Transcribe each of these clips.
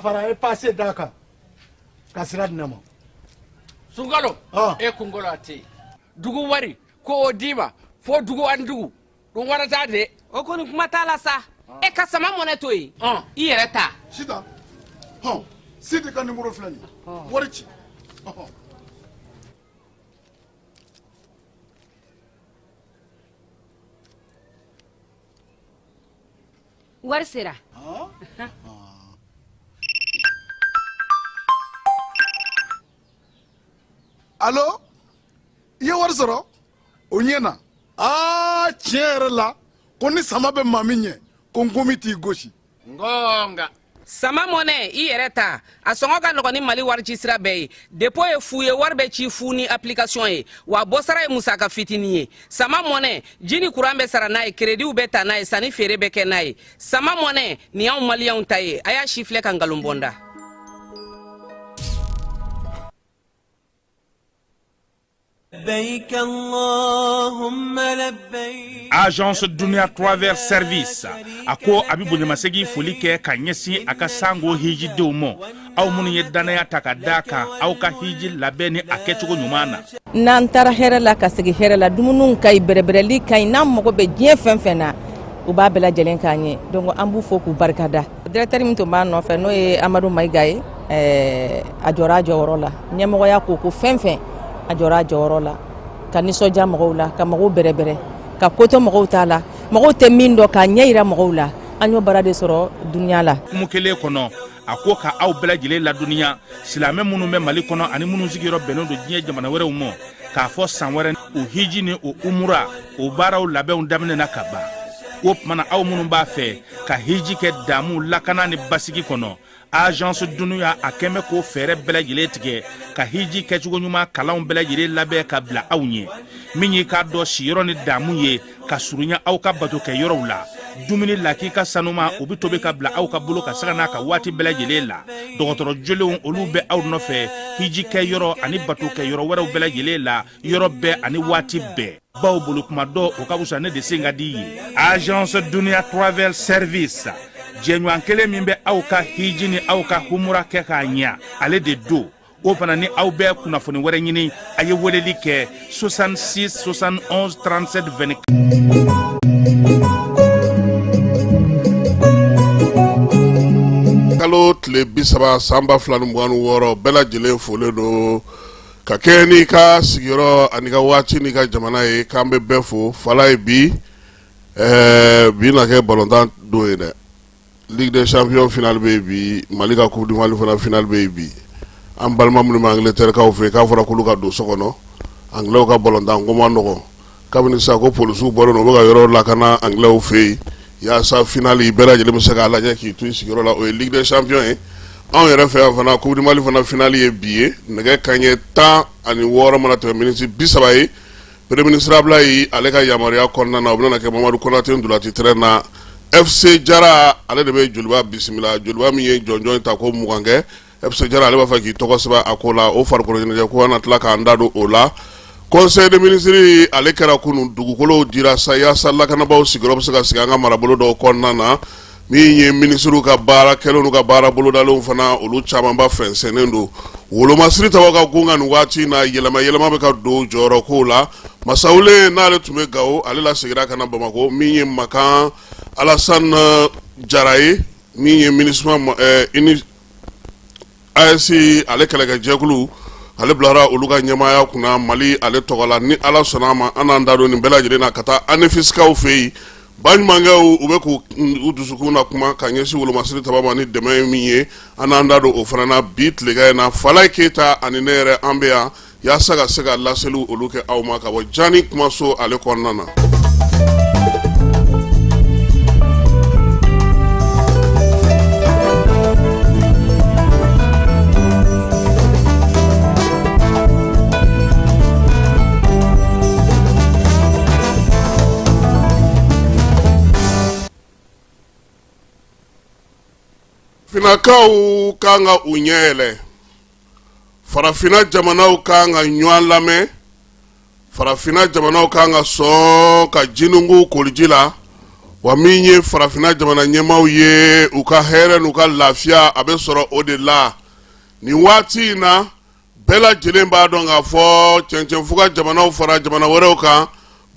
fara e pase d'a kan ka sira di ne ma. Sunkalo e kunkolo a tɛ yen. Dugu wari ko o d'i ma fo dugu ani dugu ɗum waɗata de. O kɔni kuma t'a la sa, e ka sama mɔnɛ to yen, i yɛrɛ ta. Sitan, hɔn, Sidi ka nimoro filɛ nin ye, wari ci. Ɔhɔn. Wari sera. Alo, i ye wari sɔrɔ? O ɲɛna. Aa, tiɲɛ yɛrɛ la, ko ni sama bɛ maa min ɲɛ, ko nkomi t'i gosi. Ngonga. Sama mɔnɛ, i yɛrɛ ta, a sɔngɔ ka nɔgɔn ni Mali wari ci sira bɛɛ ye. Dépôt ye fu ye, wari bɛ ci fu ni application ye, wa bɔsara ye musaka fitinin ye. Sama mɔnɛ, ji ni kuran bɛ sara n'a ye, créditw bɛ ta n'a ye, sanni feere bɛ kɛ n'a ye. Sama mɔnɛ nin y'anw maliyɛnw ta ye. A y'a si filɛ ka nkalon bɔ n da. Agence Dunia Travel Service a ko a bɛ bonyamasegin foli kɛ ka ɲɛsin a ka sango hijidenw ma, aw minnu ye dannaya ta ka d'a kan aw ka hiji labɛn ni a kɛcogo ɲuman na. N'an taara hɛrɛ la ka segin hɛrɛ la, dumuniw ka ɲi, bɛrɛbɛrɛli ka ɲi, n'an mago bɛ diɲɛ fɛn fɛn na, u b'a bɛɛ lajɛlen k'an ye. Donc an b'u fo k'u barikada. Directeur min tun b'a nɔfɛ, n'o ye Amadu Mayiga ye, a jɔra a jɔyɔrɔ la. Ɲɛmɔgɔya ko ko fɛn fɛn, a jɔra a jɔyɔrɔ la ka nisɔndiya mɔgɔw la, ka mɔgɔw bɛrɛbɛrɛ, ka ko to mɔgɔw t'a la, mɔgɔw tɛ min dɔn, k'a ɲɛ yira mɔgɔw la. An y'o baara de sɔrɔ dunuya la. Hukumu kelen kɔnɔ, a ko ka aw bɛɛ lajɛlen ladɔnniya, silamɛ minnu bɛ Mali kɔnɔ ani minnu sigiyɔrɔ bɛnnen don diɲɛ jamana wɛrɛw ma, k'a fɔ san wɛrɛ o hiji ni o umura o baaraw labɛnw daminɛna ka ban. O tuma na, aw minnu b'a fɛ ka hiji kɛ damu, lakana ni basigi kɔnɔ, Agence Dunuya a kɛn bɛ k'o fɛɛrɛ bɛɛ lajɛlen tigɛ ka hiji kɛcogo ɲuman kalanw bɛɛ lajɛlen labɛn ka bila aw ɲɛ. Min y'i k'a dɔn siyɔrɔ ni damu ye ka surunya aw ka bato kɛ yɔrɔw la, dumuni lakika sanuma o bɛ tobi ka bila aw ka bolo ka sanga n'a ka waati bɛɛ lajɛlen la. Dɔgɔtɔrɔ jolenw olu bɛ aw nɔfɛ hiji kɛ yɔrɔ ani bato kɛ yɔrɔ wɛrɛw bɛɛ lajɛlen la, yɔrɔ bɛɛ ani waati bɛɛ. Baw bolo kuma dɔ o ka fisa ne de sen ka di ye. Agence Dunia Travel Service, jɛɲɔgɔn kelen min bɛ aw ka hiji ni aw ka humura kɛ k'a ɲɛ, ale de don. O fana ni aw bɛ kunnafoni wɛrɛ ɲini, a ye weleli kɛ 66 71 37 24. Kalo tile 30 san 2026, bɛɛ lajɛlen folen don ka kɛ n'i ka sigiyɔrɔ ani ka waati n'i ka jamana ye, k'an bɛ bɛɛ fo. Fala ye bi bi na kɛ balontan don ye dɛ. Ligue des champions finale bɛ yen bi, Mali ka coupe du Mali fana finale bɛ yen bi. An balima minnu bɛ Angleterre kaw fɛ yen, k'a fɔra k'olu ka don so kɔnɔ, Anglais ka balontan ko man nɔgɔn. Kabini sisan ko polisiw bɔlen don, u bɛ ka yɔrɔ lakana Anglais fɛ yen yaasa finale bɛɛ lajɛlen bɛ se k'a lajɛ k'i to i sigiyɔrɔ la. O ye Ligue des champions ye. Anw yɛrɛ fɛ yan fana, coupe du Mali fana finale ye bi ye, nɛgɛ kanɲɛ 16 mana tɛmɛ miniti 30 ye. Premier ministre Ablaye ale ka yamaruya kɔnɔna na, o bɛna kɛ Mamadu Konate ntolaci terrain na. FC Jara ale de bɛ Joliba bisimila. Joliba min ye jɔnjɔn ta ko 20 kɛ, FC Jara ale b'a fɛ k'i tɔgɔ sɛbɛn a ko la. O farikolo ɲɛnajɛ ko, an na tila k'an da don o la. Conseil des ministres ale kɛra kunun, dugukolow dira sa yaasa lakanabaaw sigiyɔrɔ bɛ se ka sigi an ka marabolo dɔw kɔnɔna na. Min ye minisiriw ka baara kɛlenw n'u ka baara bolodalenw fana, olu camanba fɛnsɛnnen don. Wolomasiri tabaw ka gun kan nin waati in na, yɛlɛma yɛlɛma bɛ ka don jɔyɔrɔ kow la. Masawule n'ale tun bɛ Gawo, ale lasegira ka na Bamakɔ. Min ye Makan Alasani Jara ye, min ye MINUSMA AES ale kɛlɛkɛjɛkulu, ale bilara olu ka ɲɛmaaya kunna Mali ale tɔgɔ la. Ni Ala sɔnna a ma, an n'an da don nin bɛɛ lajɛlen na ka taa ANEFISkaw fɛ yen. Baɲumankɛw, u bɛ k'u dusukun na kuma ka ɲɛsin wolomasiri taba ma ni dɛmɛ ye min ye, an n'an da don o fana na bi tilegan in na. Falaye Keyita ani ne yɛrɛ, an bɛ yan yaasa ka se ka laseliw olu kɛ aw ma ka bɔ Jani kumaso ale kɔnɔna na. Finakaw kan ka u ɲɛ yɛlɛ, farafinna jamanaw kan ka ɲɔgɔn lamɛn, farafinna jamanaw kan ka sɔn ka jinugu koliji la. Wa min ye farafinna jamana ɲɛmaaw ye, u ka hɛrɛ n'u ka lafiya a bɛ sɔrɔ o de la. Nin waati in na, bɛɛ lajɛlen b'a dɔn k'a fɔ cɛncɛnfuga jamanaw fara jamana wɛrɛw kan,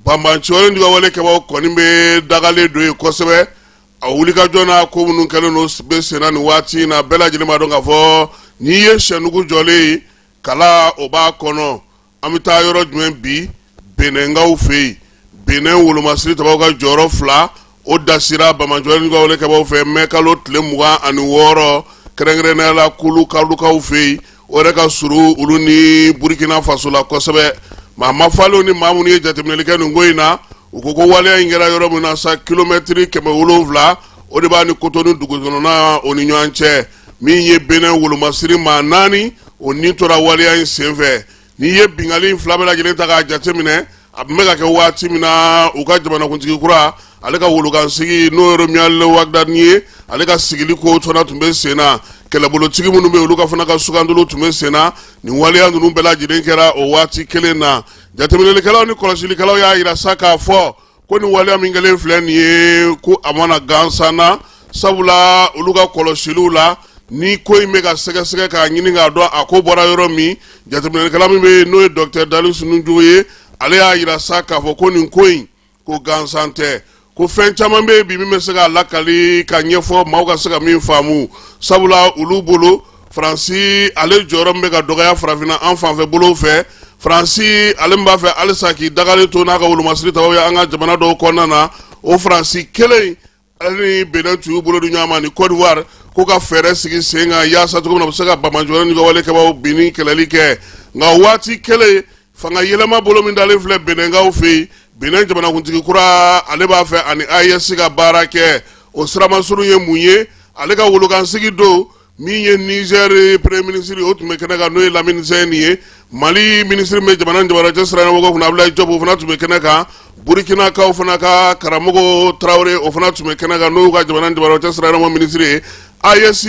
banbanciwale ni wale kɛbaaw kɔni bɛ dagalen don yen kosɛbɛ. A wulikajɔ n'a ko minnu kɛlen don bɛ senna nin waati in na, bɛɛ lajɛlen b'a dɔn k'a fɔ n'i ye sɛnugu jɔlen ye, kala o b'a kɔnɔ. An bɛ taa yɔrɔ jumɛn bi? Benɛnkaw fɛ yen. Benɛn wolomasiri tabaw ka jɔyɔrɔ fila o dasira banbanciwale ni wale kɛbaaw fɛ mɛ kalo tile 26, kɛrɛnkɛrɛnnenya la kulu kalukaw fɛ yen. O yɛrɛ ka surun olu ni Burukina Faso la kosɛbɛ. Maa mafalenw ni maa minnu ye jateminɛli kɛ nin ko in na, u ko ko waleya in kɛra yɔrɔ min na sa, kilomɛtiri 700 o de b'a ni Kotonu dugu kɔnɔna o ni ɲɔgɔn cɛ. Min ye Benɛn wolomasiri maa naani, o ni tora waleya in senfɛ. N'i ye binkanni in fila bɛɛ lajɛlen ta k'a jateminɛ, a tun bɛ ka kɛ waati min na, u ka jamanakuntigi kura, ale ka wolokansigi, n'o ye Romuald Wadagni ye, ale ka sigili ko fana tun bɛ sen na. Kɛlɛbolotigi minnu bɛ yen, olu ka fana ka sugandiliw tun bɛ sen na. Nin waleya ninnu bɛɛ lajɛlen kɛra o waati kelen na. Jateminɛlikɛlaw ni kɔlɔsilikɛlaw y'a jira sa k'a fɔ ko nin waleya min kɛlen filɛ nin ye, ko a ma na gansan na, sabula olu ka kɔlɔsiliw la, ni ko in bɛ ka sɛgɛsɛgɛ k'a ɲini k'a dɔn a ko bɔra yɔrɔ min. Jateminɛlikɛla min bɛ yen, n'o ye docteur Dalius Njogu ye, ale y'a jira sa k'a fɔ ko nin ko in ko gansan tɛ, ko fɛn caman bɛ yen bi min bɛ se k'a lakali ka ɲɛfɔ maaw ka se ka min faamu, sabula olu bolo, Faransi ale jɔyɔrɔ min bɛ ka dɔgɔya farafinna an fanfɛ bolow fɛ, Faransi ale min b'a fɛ halisa k'i dagalen to n'a ka wolomasiri tabaw ye an ka jamana dɔw kɔnɔna na, o Faransi kelen ale ni Benin tun y'u bolo di ɲɔgɔn ma ni Côte d'Ivoire ko ka fɛɛrɛ sigi sen kan yaasa cogo min na u bɛ se ka banbanciwale ni wale kɛbaaw binni kɛlɛli kɛ. Nka waati kelen, fanga yɛlɛma bolo min dalen filɛ Benɛnkaw fɛ yen, Benin jamanakuntigi kura ale b'a fɛ ani AES ka baara kɛ. O siramasurun ye mun ye? Ale ka wolokansigi don, min ye Niger premier ministre, o tun bɛ kɛnɛ kan, n'o ye Lamine Zeine ye. Mali ministre min bɛ jamana ni jamana cɛ sira ɲɛmɔgɔ kunna, Abdoulaye Diop, o fana tun bɛ kɛnɛ kan. Burukinakaw fana ka karamɔgɔ Traoré, o fana tun bɛ kɛnɛ kan, n'o y'u ka jamana ni jamana cɛ sira ɲɛmɔgɔ ministre ye. AES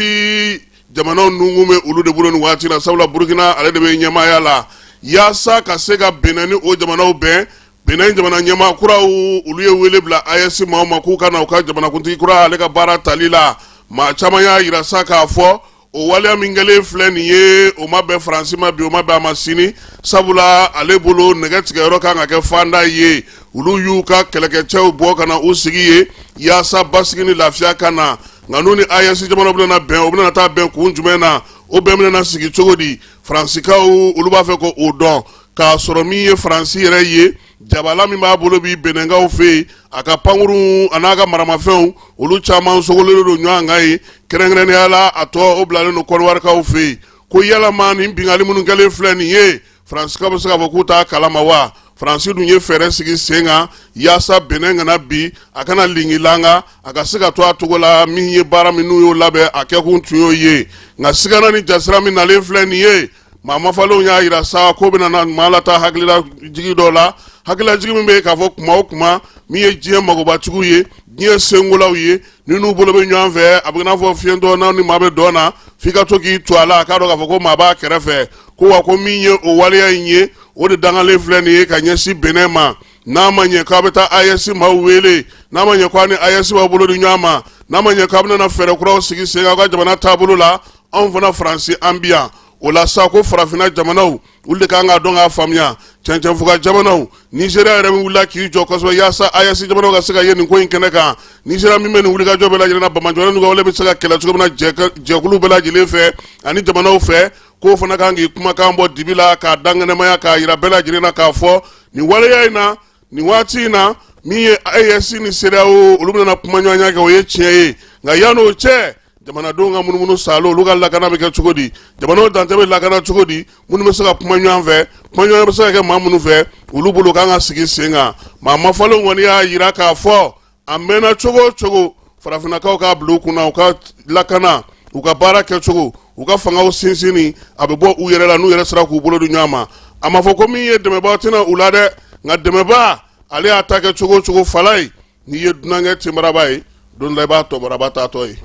jamanaw nunkun bɛ olu de bolo nin waati la, sabula Burukina ale de bɛ ɲɛmaaya la yaasa ka se ka Benin ni o jamanaw bɛn. Benin jamana ɲɛmaa kuraw, olu ye wele bila AES maaw ma k'u ka na u ka jamanakuntigi kura ale ka baara tali la. Maa caman y'a jira sa k'a fɔ o waleya min kɛlen filɛ nin ye, o ma bɛn Faransi ma bi, o ma bɛn a ma sini, sabula ale bolo nɛgɛ tigɛyɔrɔ kan ka kɛ fanda ye. Olu y'u ka kɛlɛkɛcɛw bɔ ka na u sigi ye yaasa basigi ni lafiya ka na. Nka n'u ni AES jamanaw bɛna bɛn, o bɛna taa bɛn kun jumɛn na? O bɛn bɛna sigi cogo di? Faransikaw olu b'a fɛ k'o dɔn, k'a sɔrɔ min ye Faransi yɛrɛ ye, jabala min b'a bolo bi Benɛnkaw fɛ yen, a ka pankurun a n'a ka maramafɛnw, olu caman sogolen don ɲɔgɔn kan yen, kɛrɛnkɛrɛnnenya la a tɔ o bilalen don Kɔdiwarikaw fɛ yen. Ko yalama nin binkanni minnu kɛlen filɛ nin ye, Faransikaw bɛ se k'a fɔ k'u t'a kalama wa? Faransi dun ye fɛɛrɛ sigi sen kan yaasa Benɛn kana bin, a kana lingilanga, a ka se ka to a cogo la. Min ye baara min n'u y'o labɛn, a kɛkun tun y'o ye. Nka sigana ni jasira min nalen filɛ nin ye, maa mafalenw y'a jira sa ko bɛna na maa lataa hakililajigi dɔ la, hakililajigi min bɛ yen k'a fɔ kuma o kuma, min ye diɲɛ magobatigiw ye, diɲɛ senkolaw ye, ni n'u bolo bɛ ɲɔgɔn fɛ, a bɛ n'a fɔ fiyentɔ n'a ni maa bɛ dɔn na, f'i ka to k'i to a la, a k'a dɔn k'a fɔ ko maa b'a kɛrɛfɛ. Ko wa ko min ye o waleya in ye, o de dangalen filɛ nin ye ka ɲɛsin Benin ma. N'a ma ɲɛ k'a bɛ taa AES maaw wele, n'a ma ɲɛ k'a ni AES b'aw bolo di ɲɔgɔn ma, n'a ma ɲɛ k'a bɛna fɛɛrɛ kuraw sigi sen kan aw ka jamana taabolo la, anw fana Faransi an bi yan. O la sa, ko farafinna jamanaw olu de kan k'a dɔn k'a faamuya, cɛncɛnfuga jamanaw, Nizeriya yɛrɛ min wulila k'i jɔ kosɛbɛ yaasa AES jamanaw ka se ka ye nin ko in kɛnɛ kan, Nizeriya min bɛ nin wulikajɔ bɛɛ lajɛlen na, banbaanciwale ninnu ka wale bɛ se ka kɛlɛ cogo min na jɛkulu bɛɛ lajɛlen fɛ ani jamanaw fɛ, k'o fana kan k'i kumakan bɔ dibi la k'a dankɛnɛmaya k'a yira bɛɛ lajɛlen na k'a fɔ nin waleya in na, nin waati in na, min ye AES ni CEDEAO, olu bɛna kumaɲɔgɔnya kɛ, o ye tiɲɛ ye. Nka yann'o cɛ, jamanadenw ka munumunu salo, olu ka lakana bɛ kɛ cogo di? Jamanaw dancɛ bɛ lakana cogo di? Minnu bɛ se ka kuma ɲɔgɔn fɛ, kumaɲɔgɔnya bɛ se ka kɛ maa minnu fɛ, olu bolo kan ka sigi sen kan. Maa mafalenw kɔni y'a yira k'a fɔ a mɛnna cogo o cogo, farafinnakaw k'a bila u kunna, u ka lakana, u ka baara kɛcogo, u ka fangaw sinsinni, a bɛ bɔ u yɛrɛ la n'u yɛrɛ sera k'u bolo di ɲɔgɔn ma. A ma fɔ ko min ye dɛmɛbaa tɛna u la dɛ, nka dɛmɛbaa ale y'a ta kɛ cogo o cogo, fala ye n'i ye dunankɛ tenbaraba ye, don dɔ la i b'a tɔbaraba taatɔ ye.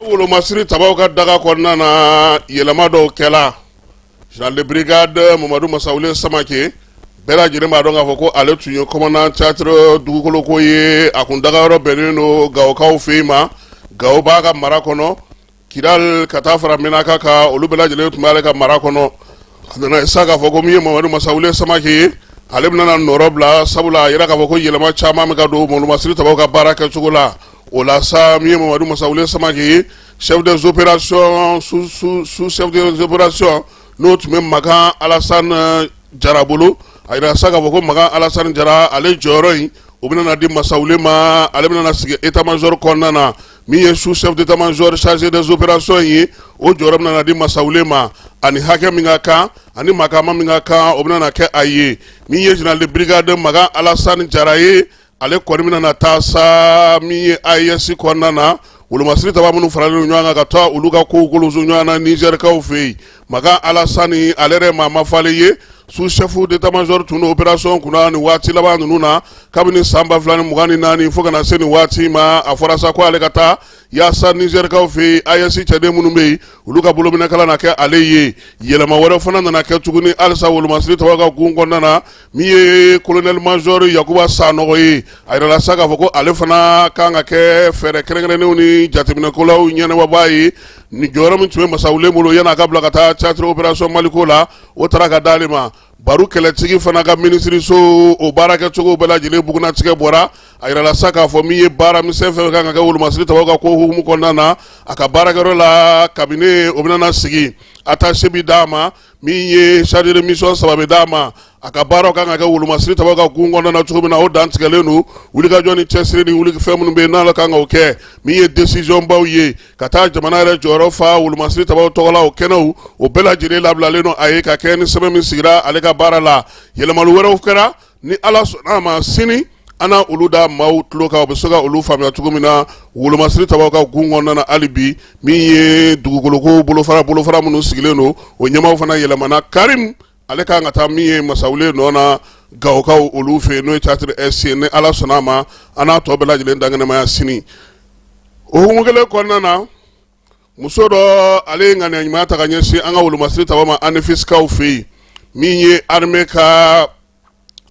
Wolomasiri tabaw ka daga kɔnɔna na, yɛlɛma dɔw kɛla. Général de brigade Mamadu Masawule Samake, bɛɛ lajɛlen b'a dɔn k'a fɔ ko ale tun ye commandant théâtre dugukoloko ye. A kun dagayɔrɔ bɛnnen don Gawokaw fɛ yen ma. Gawo b'a ka mara kɔnɔ, Kidal ka taa fara Menaka kan, olu bɛɛ lajɛlen tun b'ale ka mara kɔnɔ. A nana sa k'a fɔ ko min ye Mamadu Masawule Samake ye, ale bɛna na nɔrɔ bila, sabula a yira k'a fɔ ko yɛlɛma caman bɛ ka don wolomasiri tabaw ka baara kɛcogo la. O la sa, min ye Mamadu Masawule Samake ye, chef des opérations, sous sous chef des opérations, n'o tun bɛ Makan Alassane Jara bolo, a yira sa k'a fɔ ko Makan Alassane Jara, ale jɔyɔrɔ in, o bɛna na di Masawule ma. Ale bɛna na sigi état major kɔnɔna na. Min ye sous chef d'état major chargé des opérations ye, o jɔyɔrɔ bɛna na di Masawule ma. Ani hakɛ min ka kan ani makama min ka kan, o bɛna na kɛ a ye. Min ye général de brigade Makan Alassane Jara ye, ale kɔni bɛna na taa sa min ye AES kɔnɔna na, wolomasiri taba minnu faralen ɲɔgɔn kan ka taa olu ka kow koloso ɲɔgɔn na Nizɛrikaw fɛ yen. Makan Alassane, ale yɛrɛ maa mafalen ye, sous chef d'état major tun don opération kunna nin waati laban ninnu na, kabini san 2024 fo ka na se nin waati ma. A fɔra sa ko ale ka taa yaasa Nizɛrikaw fɛ yen, AES cɛden minnu bɛ yen, olu ka bolominɛkala na kɛ ale ye. Yɛlɛma wɛrɛ fana nana kɛ tuguni halisa wolomasiri tabaw ka gun kɔnɔna na. Min ye colonel major Yakuba Sanɔgɔ ye, a yirala sa k'a fɔ ko ale fana kan ka kɛ fɛɛrɛ kɛrɛnkɛrɛnnenw ni jateminɛkolaw ɲɛnabɔbaa ye. Ni jɔyɔrɔ min tun bɛ Masawule bolo yan'a ka bila ka taa théâtre opération Maliko la, o taara ka d'ale ma. Baru kɛlɛtigi fana ka minisiriso, o baarakɛcogo bɛɛ lajɛlen bugunnatigɛ bɔra. A yirala sa k'a fɔ min ye baara misɛn fɛn kan ka kɛ wolomasiri tabaw ka ko hukumu kɔnɔna na, a ka baarakɛyɔrɔ la, cabinet, o bɛna na sigi, attaché bi d'a ma. Min ye chargé de mission saba bɛ d'a ma. A ka baaraw kan ka kɛ wolomasiri tabaw ka gun kɔnɔna na cogo min na, o dantigɛlen don. Wulikajɔ ni cɛsiri ni wuli fɛn minnu bɛ yen n'ala kan k'o kɛ, min ye décision baw ye ka taa jamana yɛrɛ jɔyɔrɔ fa wolomasiri tabaw tɔgɔ la, o kɛnɛw, o bɛɛ lajɛlen labilalen don a ye ka kɛ ni sɛbɛn min sigira ale ka baara la. Yɛlɛmali wɛrɛw kɛra. Ni Ala sɔnna a ma, sini an na olu da maaw tulo kan, u bɛ se ka olu faamuya cogo min na wolomasiri tabaw ka gun kɔnɔna na. Hali bi, min ye dugukoloko bolofara bolofara minnu sigilen don, o ɲɛmaaw fana yɛlɛmana. Karim, ale kan ka taa min ye Masawule nɔ na Gawokaw olu fɛ yen, n'o ye théâtre SC. Ni Ala sɔnna a ma, an n'a tɔ bɛɛ lajɛlen dankɛnɛmaya sini. O hukumu kelen kɔnɔna na, muso dɔ, ale ye ŋaniya ɲuman ta ka ɲɛsin an ka wolomasiri taba ma Anefisikaw fɛ yen. Min ye armée ka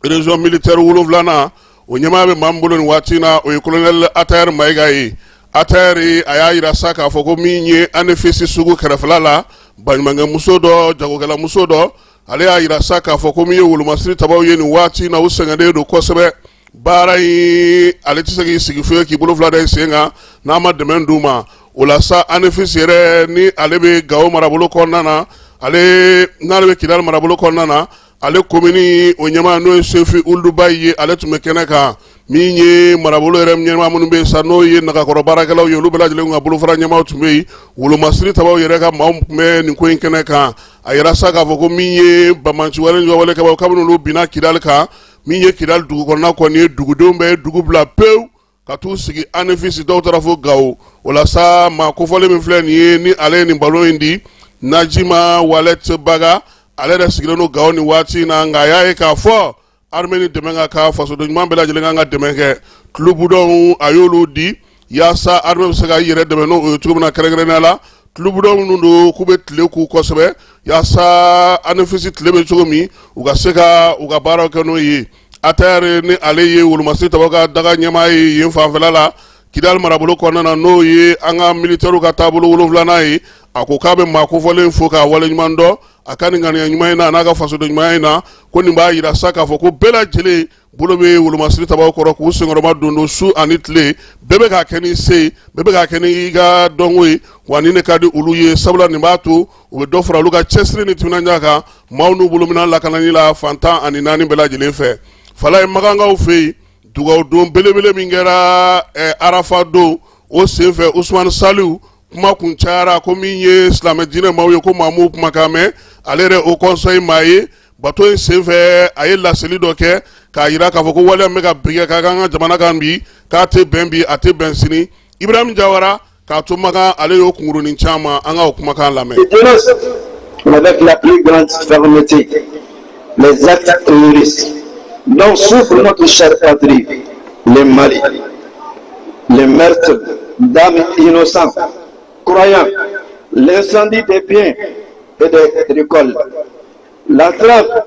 région militaire wolonfilanan, o ɲɛmaa bɛ maa min bolo nin waati in na, o ye colonel Atayɛri Mayiga ye. Atayɛri, a y'a yira sa k'a fɔ ko min ye Anefisi sugu kɛrɛfɛla la, baɲumankɛmuso dɔ, jagokɛlamuso dɔ, ale y'a yira sa k'a fɔ ko min ye wolomasiri tabaw ye nin waati in na, u sɛgɛnnen don kosɛbɛ. Baara in, ale tɛ se k'i sigi fiyewu k'i bolo fila da i sen kan n'a ma dɛmɛ d'u ma. O la sa, Anefisi yɛrɛ ni ale bɛ Gawo marabolo kɔnɔna na, ale n'ale bɛ Kidali marabolo kɔnɔna na, ale komini o ɲɛmaa, n'o ye Sefi Ulubayi ye, ale tun bɛ kɛnɛ kan. Min ye marabolo yɛrɛ ɲɛmaa minnu bɛ yen sa, n'o ye nagakɔrɔ baarakɛlaw ye, olu bɛɛ lajɛlen ka bolofara ɲɛmaaw tun bɛ yen. Wolomasiri tabaw yɛrɛ ka maaw tun bɛ nin ko in kɛnɛ kan. A yira sa k'a fɔ ko min ye banbaanci wale wale kɛbaaw, kabini olu binna Kidali kan, min ye Kidali dugu kɔnɔna kɔni ye, dugudenw bɛ dugu bila pewu ka t'u sigi Anefisi, dɔw taara fo Gawo. O la sa, maa kofɔlen min filɛ nin ye, ni ale ye nin balo in di, Najima Walɛt Baga, ale yɛrɛ sigilen don Gawo nin waati in na. Nka a y'a ye k'a fɔ armée ni dɛmɛ ka kan, fasoden ɲuman bɛɛ lajɛlen kan ka dɛmɛ kɛ. Tulubidɔnw, a y'olu di yaasa armée bɛ se ka yɛrɛ dɛmɛ n'o ye cogo min na, kɛrɛnkɛrɛnnenya la tulubidɔn minnu don k'u bɛ tile ku kosɛbɛ, yaasa Anefisi tile bɛ cogo min, u ka se ka u ka baaraw kɛ n'o ye. Atayɛri ni ale ye wolomasiri tabaw ka daga ɲɛmaa ye yen fanfɛla la Kidali marabolo kɔnɔna na, n'o ye an ka militɛriw ka taabolo wolonfilanan ye, a ko k'a bɛ maa kofɔlen fo k'a waleɲuman dɔn a ka nin ŋaniya ɲuman in na, a n'a ka fasoden ɲumanya in na, ko nin b'a yira sa k'a fɔ ko bɛɛ lajɛlen bolo bɛ wolomasiri tabaw kɔrɔ k'u senkɔrɔma don don su ani tile. Bɛɛ bɛ k'a kɛ ni se, bɛɛ bɛ k'a kɛ ni i ka dɔnko ye, wa nin de ka di olu ye, sabula nin b'a to u bɛ dɔ fara olu ka cɛsiri ni timinandiya kan maaw n'u bolominɛn lakanani la fan 14 bɛɛ lajɛlen fɛ. Falaye Makankaw fɛ yen, dugawu don belebele min kɛra arafa don, o senfɛ Usumani Saliu kuma kun cayara ko min ye silamɛ diinɛ maaw ye, ko maa m'u kumakan mɛn. Ale yɛrɛ haut conseil maa ye, bato in senfɛ a ye laseli dɔ kɛ k'a yira k'a fɔ ko waleya min bɛ ka bin kɛ k'a k'an ka jamana kan bi, k'a tɛ bɛn bi, a tɛ bɛn sini. Ibrahim Jawara k'a to Makan, ale y'o kunkurunin caman, an ka o kumakan lamɛn. Avec la plus grande fermeté les actes terroristes dont souffre notre chère patrie, le Mali, les meurtres d'âmes innocentes. croyants, l'incendie des biens et des récoltes, l'entrave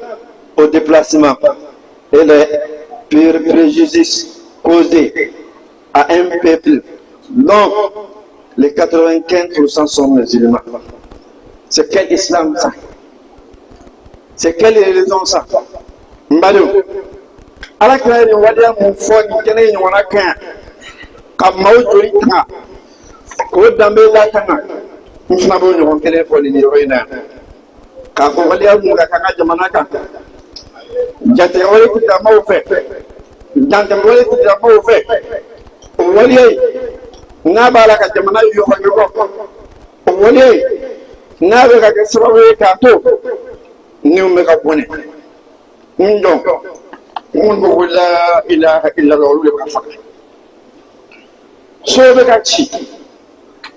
au déplacement et les purs préjudices causés à un peuple dont les 95% sont musulmans. C'est quel islam ça? C'est quelle religion ça? N badenw, Ala kira ye nin waleya mun fɔ nin kɛnɛ in ɲɔgɔnna kan yan ka maaw joli tanga k'o danbe latanga, n fana b'o ɲɔgɔn kelen fɔ nin yɔrɔ in na yan k'a fɔ waleya mun ka k'an ka jamana kan, jatigɛwale tigilamaaw fɛ, dantɛmɛwale tigilamaaw fɛ, o waleya in n'a b'a la ka jamana yɔgɔyɔgɔ, o waleya in n'a bɛ ka kɛ sababu ye k'a to niw bɛ ka bɔnɛ n jɔ minnu ko ko la ilaha illallah, olu de bɛ ka faga, so bɛ ka ci,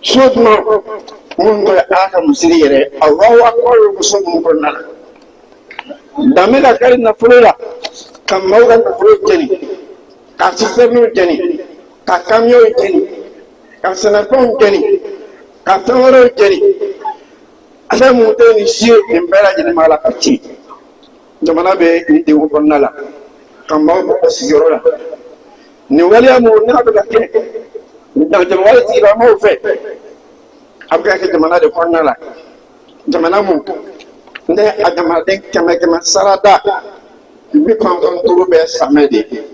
so jumɛn minnu ko Ala ka misiri yɛrɛ Alahu akbar bɛ so minnu kɔnɔna la, dan bɛ ka kari nafolo la, ka maaw ka nafolo jeni, ka sitɛriniw jeni, ka kamiyɔnw jeni, ka sɛnɛfɛnw jeni, ka fɛn wɛrɛw jeni, fɛn mun tɛ nin si ye, nin bɛɛ lajɛlen b'a la ka ci. Jamana bɛ nin degun kɔnɔna la ka maaw bɔ sigiyɔrɔ la. Nin waleya mun n'a bɛ ka kɛ dantɛmɛwale tigilamaaw fɛ, a bɛ ka kɛ jamana de kɔnɔna la, jamana mun ne a jamanaden kɛmɛ kɛmɛ sarada 95 bɛɛ silamɛ de ye.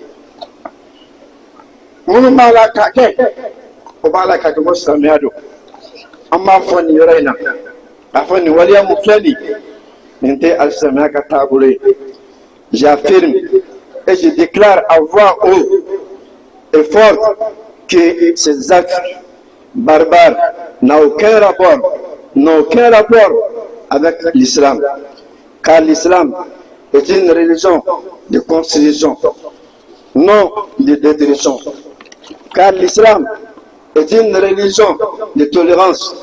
Minnu b'a la k'a kɛ, o b'a la k'a kɛ ko silamɛya don. An b'a fɔ nin yɔrɔ in na k'a fɔ nin waleya mun filɛ nin, nin tɛ alisilamɛya ka taabolo ye. J'affirme et je déclare à voix haute et forte que ces actes barbares n'ont aucun rapport, n'ont aucun rapport avec l'islam. Car l'islam est une religion de construction, non de destruction. Car l'islam est une religion de tolérance,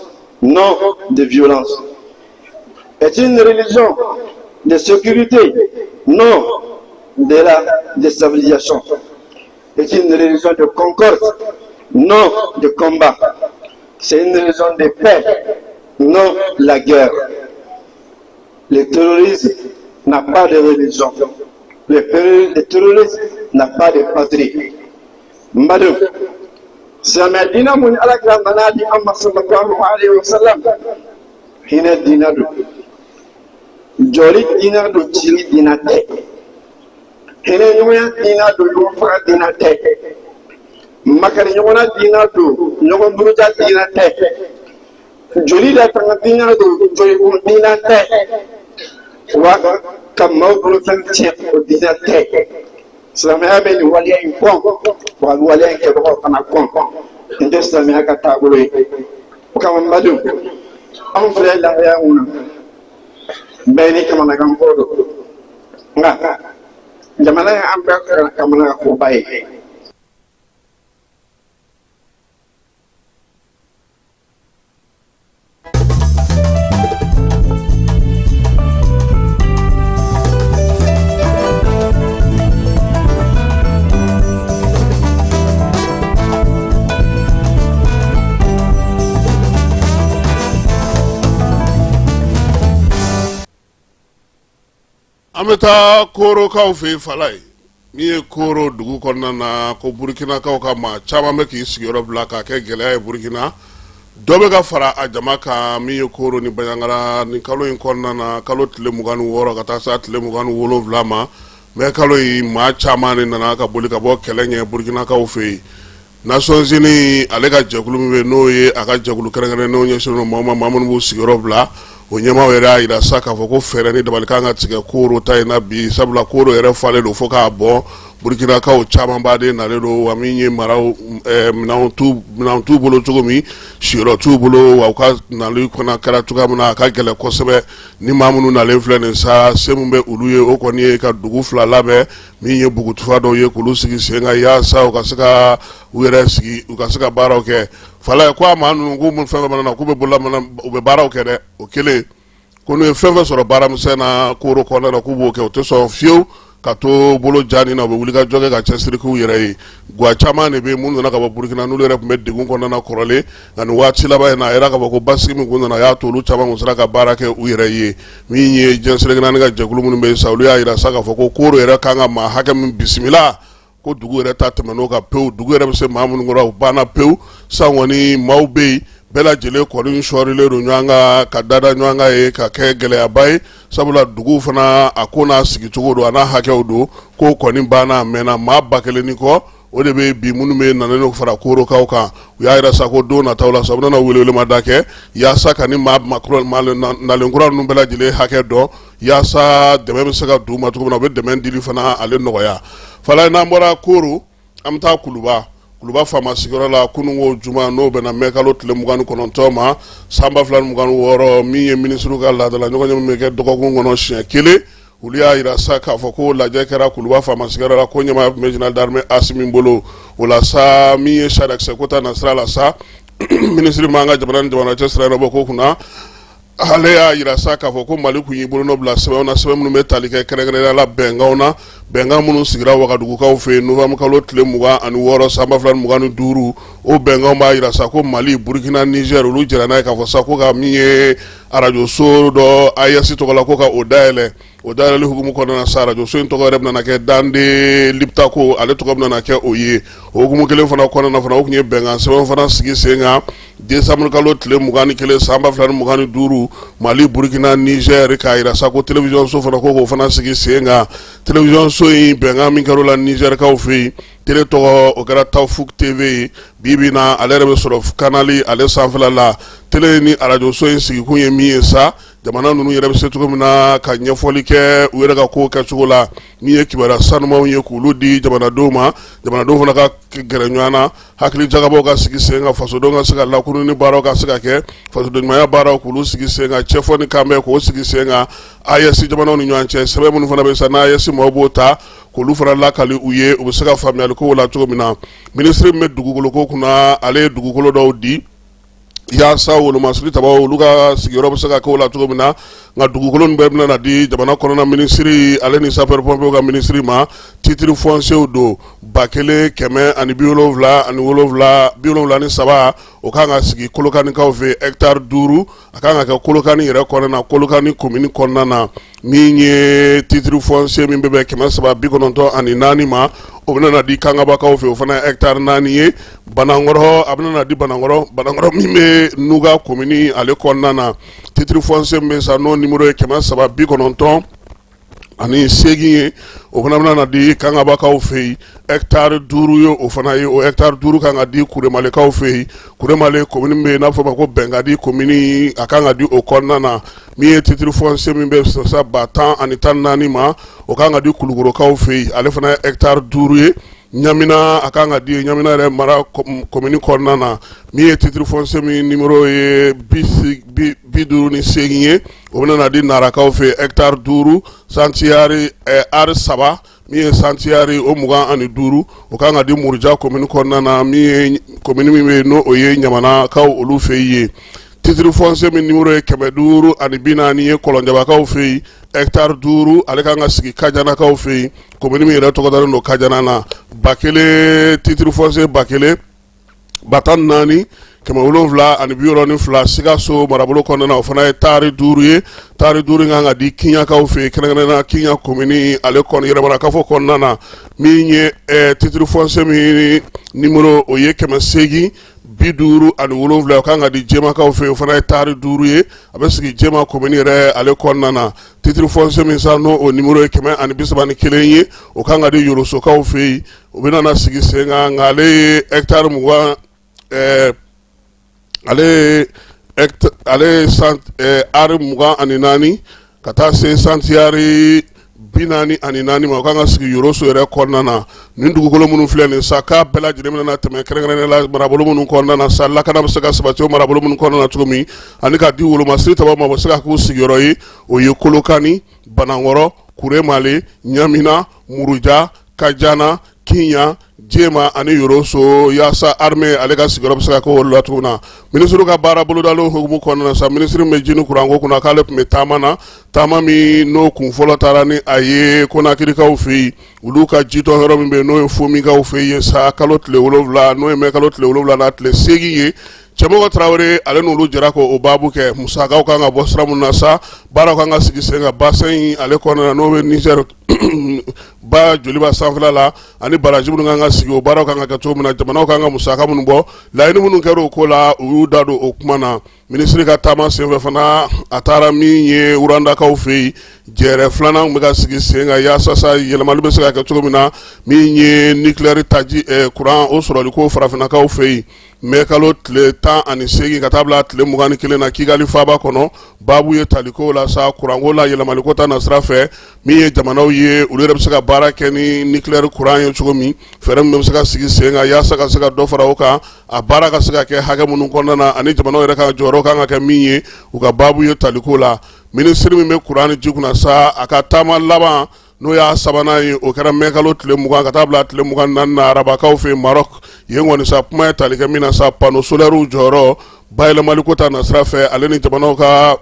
non de violence. Est une religion de sécurité, non de la déstabilisation. Est une religion de concorde, non de combat. C'est une religion de paix, non la guerre. Le terrorisme n'a pas de religion. Le terrorisme n'a pas de patrie. N badenw, silamɛya diinɛ mun ni Ala kira nana di an ma sallallahu alaihi wa sallam, hinɛ diinɛ don, jɔli diinɛ don, cili diinɛ tɛ, hinɛ ɲɔgɔnya diinɛ don, ɲɔgɔn faga diinɛ tɛ, makari ɲɔgɔnna diinɛ don, ɲɔgɔn buruja diinɛ tɛ, joli latanga diinɛ don, jolikun diinɛ tɛ, wa ka maaw bolofɛn tiɲɛ o diinɛ tɛ. Silamɛya bɛ nin waleya in kɔn, wa a bɛ waleya in kɛbagaw fana kɔn. Nin tɛ silamɛya ka taabolo ye. O kama n badenw, anw filɛ lahalaya mun na, bɛɛ ni kamanaganko don, nka jamana ye an bɛɛ kamanagankoba ye. An bɛ taa Korokaw fɛ yen, Falaye. Min ye Koro dugu kɔnɔna na, ko Burukinakaw ka maa caman bɛ k'i sigiyɔrɔ bila k'a kɛ gɛlɛya ye Burukina. Dɔ bɛ ka fara a jama kan. Min ye Koro ni Banjagara, nin kalo in kɔnɔna na, kalo tile 26 ka taa se tile 27 ma mɛ kalo in, maa caman de nana ka boli ka bɔ kɛlɛ ɲɛ Burukinakaw fɛ yen. Nations Unies ale ka jɛkulu min bɛ, n'o ye a ka jɛkulu kɛrɛnkɛrɛnnenw ɲɛsinnen don maaw ma, maa minnu b'u sigiyɔrɔ bila, o ɲɛmaaw yɛrɛ y'a jira sa k'a fɔ ko fɛɛrɛ ni dabali kan ka tigɛ Koro ta in na bi, sabula Koro yɛrɛ falen don fo k'a bɔn. Burukinakaw camanba de nalen don, wa min ye maraw minɛnw t'u bolo cogo min, siyɔrɔ t'u bolo, wa u ka nali fana kɛra cogoya min na, a ka gɛlɛn kosɛbɛ. Ni maa minnu nalen filɛ nin sa, se min bɛ olu ye, o kɔni ye ka dugu fila labɛn, min ye bugutufa dɔw ye, k'olu sigi sen kan yaasa u ka se ka u yɛrɛ sigi, u ka se ka baaraw kɛ. Falaye ko a maa ninnu k'u fɛn fɛn mana na, k'u bɛ bolola u bɛ baaraw kɛ dɛ. O kelen ko n'u ye fɛn fɛn sɔrɔ baaramisɛn na Koro kɔnɔna na, k'u b'o kɛ, u tɛ sɔn fiyewu ka to bolo ja nin na, u bɛ wuli ka jɔ kɛ ka cɛsiri k'u yɛrɛ ye. Gwa caman de bɛ yen minnu nana ka bɔ Burukina, n'olu yɛrɛ tun bɛ degun kɔnɔna na kɔrɔlen, nka nin waati laban in na, a yira k'a fɔ ko basigi min kun nana, a y'a to olu caman kun sera ka baara kɛ u yɛrɛ ye. Min ye diɲɛ seleke naani ka jɛkulu minnu bɛ yen sa, olu y'a yira sa k'a fɔ ko Koro yɛrɛ kan ka maa hakɛ min bisimila, ko dugu yɛrɛ ta tɛmɛn'o kan pewu. Dugu yɛrɛ bɛ se maa minnu kɔrɔ, u banna pewu. San kɔni maaw bɛ yen, bɛɛ lajɛlen kɔni sɔɔrilen don ɲɔgɔn kan ka dada ɲɔgɔn kan ye ka kɛ gɛlɛyaba ye, sabula dugu fana a ko n'a sigicogo don, a n'a hakɛw don. Ko kɔni banna, a mɛnna. Maa 1000 ni kɔ o de bɛ bi minnu bɛ nalen fara Korokaw kan. U y'a yira sa ko don nataw la sa, u bɛna welewelemada kɛ yaasa ka ni maa nalen kura ninnu bɛɛ lajɛlen hakɛ dɔn, yaasa dɛmɛ bɛ se ka d'u ma cogo min na, u bɛ dɛmɛ dili fana ale nɔgɔya. Fala, n'an bɔra Koro, an bɛ taa Kuluba. Kuluba faama sigiyɔrɔ la, kununko juma, n'o bɛnna mɛ kalo tile 29 ma san 2026, min ye minisiriw ka laadala ɲɔgɔnye min bɛ kɛ dɔgɔkun kɔnɔ siɲɛ kelen, olu y'a yira sa k'a fɔ ko lajɛ kɛra Kuluba faama sigiyɔrɔ la, ko ɲɛmaaya tun bɛ général d'armée Asimi bolo. O la sa, min ye sariyakisɛ ko ta nasira la sa, minisiri m'an ka jamana ni jamana cɛ sira bɔ ko kunna, ale y'a yira sa k'a fɔ ko Mali kun y'i bolonɔ bila sɛbɛnw na, sɛbɛn minnu bɛ tali kɛ kɛrɛnkɛrɛnnenya la bɛnkanw na, bɛnkan minnu sigira Wagadugukaw fɛ yen novembre kalo tile 26 san 2025. O bɛnkanw b'a yira sa ko Mali, Burukina, Niger, olu jɛra n'a ye k'a fɔ sa ko ka min ye arajoso dɔ AES tɔgɔ la, ko ka o dayɛlɛ. O dayɛlɛli hukumu kɔnɔna na sa, arajoso in tɔgɔ yɛrɛ bɛna kɛ Dande Liptako, ale tɔgɔ bɛna kɛ o ye. O hukumu kelen fana kɔnɔna na fana, o tun ye bɛnkan sɛbɛn fana sigi sen kan décembre kalo tile 21 san 2025, Mali, Burukina, Niger, k'a yira sa ko télévision so fana, ko k'o fana sigi sen kan. Télévision so in, bɛnkan min kɛra o la Nizɛrikaw fɛ yen, télé tɔgɔ o kɛra Tawfuk TV ye. Bi bi na, ale yɛrɛ bɛ sɔrɔ canal ale sanfɛla la. Télé ni arajoso in sigikun ye min ye sa, jamana ninnu yɛrɛ bɛ se cogo min na ka ɲɛfɔli kɛ u yɛrɛ ka ko kɛcogo la, min ye kibaruya sanumanw ye k'olu di jamanadenw ma, jamanadenw fana ka gɛrɛ ɲɔgɔn na, hakili jagabɔw ka sigi sen kan, fasodenw ka se ka lakununi baaraw ka se ka kɛ, fasodenɲumanya baaraw k'olu sigi sen kan, cɛfɔ ni kanbɛn k'o sigi sen kan AES jamanaw ni ɲɔgɔn cɛ. Sɛbɛn minnu fana bɛ sa n'AES maaw b'o ta k'olu fana lakali u ye, u bɛ se ka faamuyali kow la cogo min na. Minisiri min bɛ dugukolo ko kunna, ale ye dugukolo dɔw di yaasa wolomasiri tabaw olu ka sigiyɔrɔ bɛ se ka k'o la cogo min na. Nka dugukolo ninnu bɛɛ bɛna na di jamana kɔnɔna minisiri ale ni sapeur pompier ka minisiri ma. Titre foncier don 1177 73, o kan ka sigi Kolokanikaw fɛ, hectare 5, a kan ka kɛ Kolokani yɛrɛ kɔnɔna na, Kolokani commune kɔnɔna na. Min ye titre foncier min bɛ bɛn 394 ma, o bɛna na di Kangabakaw fɛ, o fana ye hectare 4 ye. Banankɔrɔ, a bɛna na di Banankɔrɔ, Banankɔrɔ min bɛ Nuga commune ale kɔnɔna na. Titre foncier min bɛ sa, n'o numéro ye 398 ye, o fana bɛna na di Kangabakaw fɛ yen, hectare 5 ye o fana ye. O hectare 5 kan ka di Kuremalekaw fɛ yen, Kuremale commune bɛ yen n'a fɔ ma ko Bɛnkadi commune, a kan ka di o kɔnɔna na. Min ye titre foncier min bɛ sa 10014 ma, o kan ka di Kulukorokaw fɛ yen, ale fana ye hectare 5 ye. Ɲamina, a kan ka di Ɲamina yɛrɛ mara commune kɔnɔna na. Min ye titre foncier min numéro ye 58 ye, o bɛna na di Narakaw fɛ, hectare 5, centiares are 3, min ye centiares o 25, o kan ka di Muruja commune kɔnɔna na, min ye commune min bɛ yen n'o ye Ɲamanakaw olu fɛ yen. Titre foncier min numéro ye 540 ye, Kɔlɔnjabakaw fɛ yen, hectare 5, ale kan ka sigi Kajanakaw fɛ yen, commune min yɛrɛ tɔgɔ dalen don Kajana na. 1000, titre foncier 1000 14762, Sikaso marabolo kɔnɔna na, o fana ye taari 5 ye. Taari 5 kan ka di Kiɲakaw fɛ yen, kɛrɛnkɛrɛnnenya la Kiɲa commune ale kɔnɔ, yɛrɛmarakafo kɔnɔna na. Min ye titre foncier min numéro o ye 857, o kan ka di Jemakaw fɛ yen, o fana ye taari 5 ye, a bɛ sigi Jema commune yɛrɛ ale kɔnɔna na. Titre foncier min sa, n'o o numéro ye 131 ye, o kan ka di Yorosokaw fɛ yen, o bɛna na sigi sen kan, nka ale ye hectare 20, ale ye ari 24 ka taa se centiares 44 ma, o kan ka sigi Yoroso yɛrɛ kɔnɔna na. Nin dugukolo minnu filɛ nin sa, k'a bɛɛ lajɛlen bɛna tɛmɛ kɛrɛnkɛrɛnnenya la marabolo minnu kɔnɔna na sa, lakana bɛ se ka sabati o marabolo minnu kɔnɔna na cogo min, ani ka di wolomasiri tabaw ma, o bɛ se ka k'u sigiyɔrɔ ye, o ye Kolokani, Banankɔrɔ, Kuremale, Ɲamina, Muruja, Kajana, Kiɲa, Jema ani Yoroso yaasa armée ale ka sigiyɔrɔ bɛ se ka kɛ o la cogo min na. Minisiriw ka baara bolodalen hukumu kɔnɔna na sa, minisiri min bɛ ji ni kuranko kunna, k'ale tun bɛ taama na, taama min n'o kun fɔlɔ taara ni a ye Konakirikaw fɛ yen, olu ka jitɔn yɔrɔ min bɛ yen, n'o ye Fomikaw fɛ yen sa, kalo tile 7, n'o ye mɛ kalo tile 7 n'a tile 8 ye. Cɛmɔgɔ Tarawele ale n'olu jɛra k'o baabu kɛ. Musakaw kan ka bɔ sira min na sa, baaraw kan ka sigi sen kan bassin in ale kɔnɔna na, n'o bɛ Niger ba joliba sanfɛla la, ani baraji minnu kan ka sigi, o baaraw kan ka kɛ cogo min na, jamanaw kan ka musaka minnu bɔ, laɲini minnu kɛra o ko la, u y'u da don o kuma na. Minisiri ka taama senfɛ fana, a taara min ye Rwandakaw fɛ yen, jɛrɛ filanan bɛ ka sigi sen kan yaasa sa yɛlɛmali bɛ se ka kɛ cogo min na, min ye nucléaire taji kuran o sɔrɔli ko farafinnakaw fɛ yen, mɛ kalo tile 18 ka taa bila tile 21 na Kigali faaba kɔnɔ. Baabu ye taliko la sa, kuranko la, yɛlɛmaliko ta nasira fɛ, min ye jamanaw ye, olu yɛrɛ bɛ se ka baara kɛ ni nucléaire kuran ye cogo min, fɛɛrɛ min bɛ se ka sigi sen kan yaasa ka se ka dɔ fara o kan, a baara ka se ka kɛ hakɛ minnu kɔnɔna na, ani jamanaw yɛrɛ ka jɔyɔrɔ kan ka kɛ min ye, u ka baabu ye taliko la. Minisiri min bɛ kuran ni ji kunna sa, a ka taama laban, n'o y'a sabanan ye, o kɛra mɛ kalo tile 20 ka taa bila tile 24 na arabakaw fɛ Maroc. Yen kɔni sa, kuma ye tali kɛ min na sa, panneau solairew jɔyɔrɔ bayɛlɛmaliko ta nasira fɛ, ale ni jamanaw ka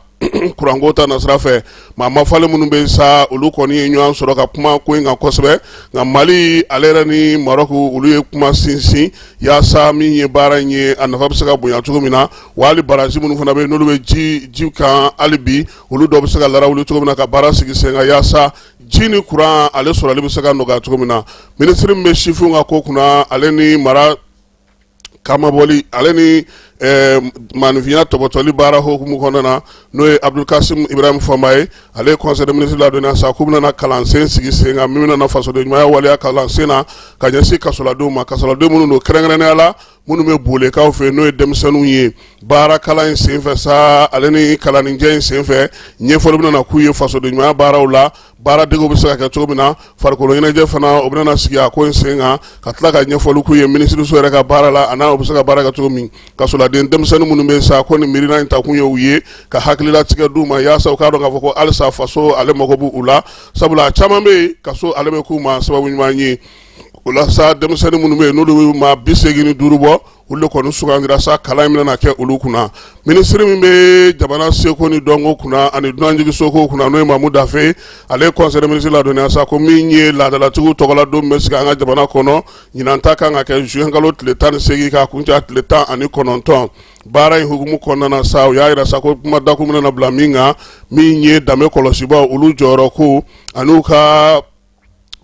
kuranko ta nasira fɛ. Maa mafalen minnu bɛ sa, olu kɔni ye ɲɔgɔn sɔrɔ ka kuma ko in kan kosɛbɛ. Nka Mali ale yɛrɛ ni Maroc, olu ye kuma sinsin yaasa min ye baara in ye, a nafa bɛ se ka bonya cogo min na, wa hali baraji minnu fana bɛ yen, n'olu bɛ ji kan hali bi, olu dɔw bɛ se ka larawuli cogo min na, ka baara sigi sen kan yaasa ji ni kuran ale sɔrɔli bɛ se ka nɔgɔya cogo min na. Minisiri min bɛ sifinw ka ko kunna, ale ni mara kamabɔli, ale ni maaninfinya tɔbɔtɔli baara hukumu kɔnɔna na, n'o ye Abdulkasim Ibrahim Famba ye, ale ye conseil des ministres ladɔnniya sa k'u bɛna kalansen sigi sen kan min bɛna fasoden ɲumanya waleya kalansen na ka ɲɛsin kasoladenw ma, kasoladen minnu don kɛrɛnkɛrɛnnenya la minnu bɛ Bolekaw fɛ, n'o ye denmisɛnninw ye. Baara kalan in senfɛ sa, ale ni kalanninjɛ in senfɛ, ɲɛfɔli bɛna k'u ye fasoden ɲumanya baaraw la, baaradegew bɛ se ka kɛ cogo min na, farikolo ɲɛnajɛ fana o bɛna sigi a ko in sen kan, ka tila ka ɲɛfɔli k'u ye minisiriso yɛrɛ ka baara la, a n'a u bɛ se ka baara kɛ cogo min. Kasoladen denmisɛnnin minnu bɛ sa, ko nin miirina in takun ye u ye ka hakililatigɛ d'u ma yaasa u k'a dɔn k'a fɔ ko halisa faso ale mago b'u la, sabula a caman bɛ yen, kaso ale bɛ k'u ma sababu ɲuman ye. O la sa, denmisɛnnin minnu bɛ yen, n'olu bɛ maa 85 bɔ, olu de kɔni sugandira sa, kalan in bɛna kɛ olu kunna. Minisiri min bɛ jamana seko ni dɔnko kunna ani dunanjiginsoko kunna, n'o ye Mamu Dafe, ale ye conseil des ministres ladɔnniya sa ko min ye laadalatigiw tɔgɔladon bɛ sigi an ka jamana kɔnɔ, ɲinan ta kan ka kɛ juin kalo tile 18 k'a kuncɛ tile 19. Baara in hukumu kɔnɔna na sa, u y'a jira sa ko kuma dakun bɛna bila min kan, min ye danbe kɔlɔsibaw olu jɔyɔrɔ ko ani u ka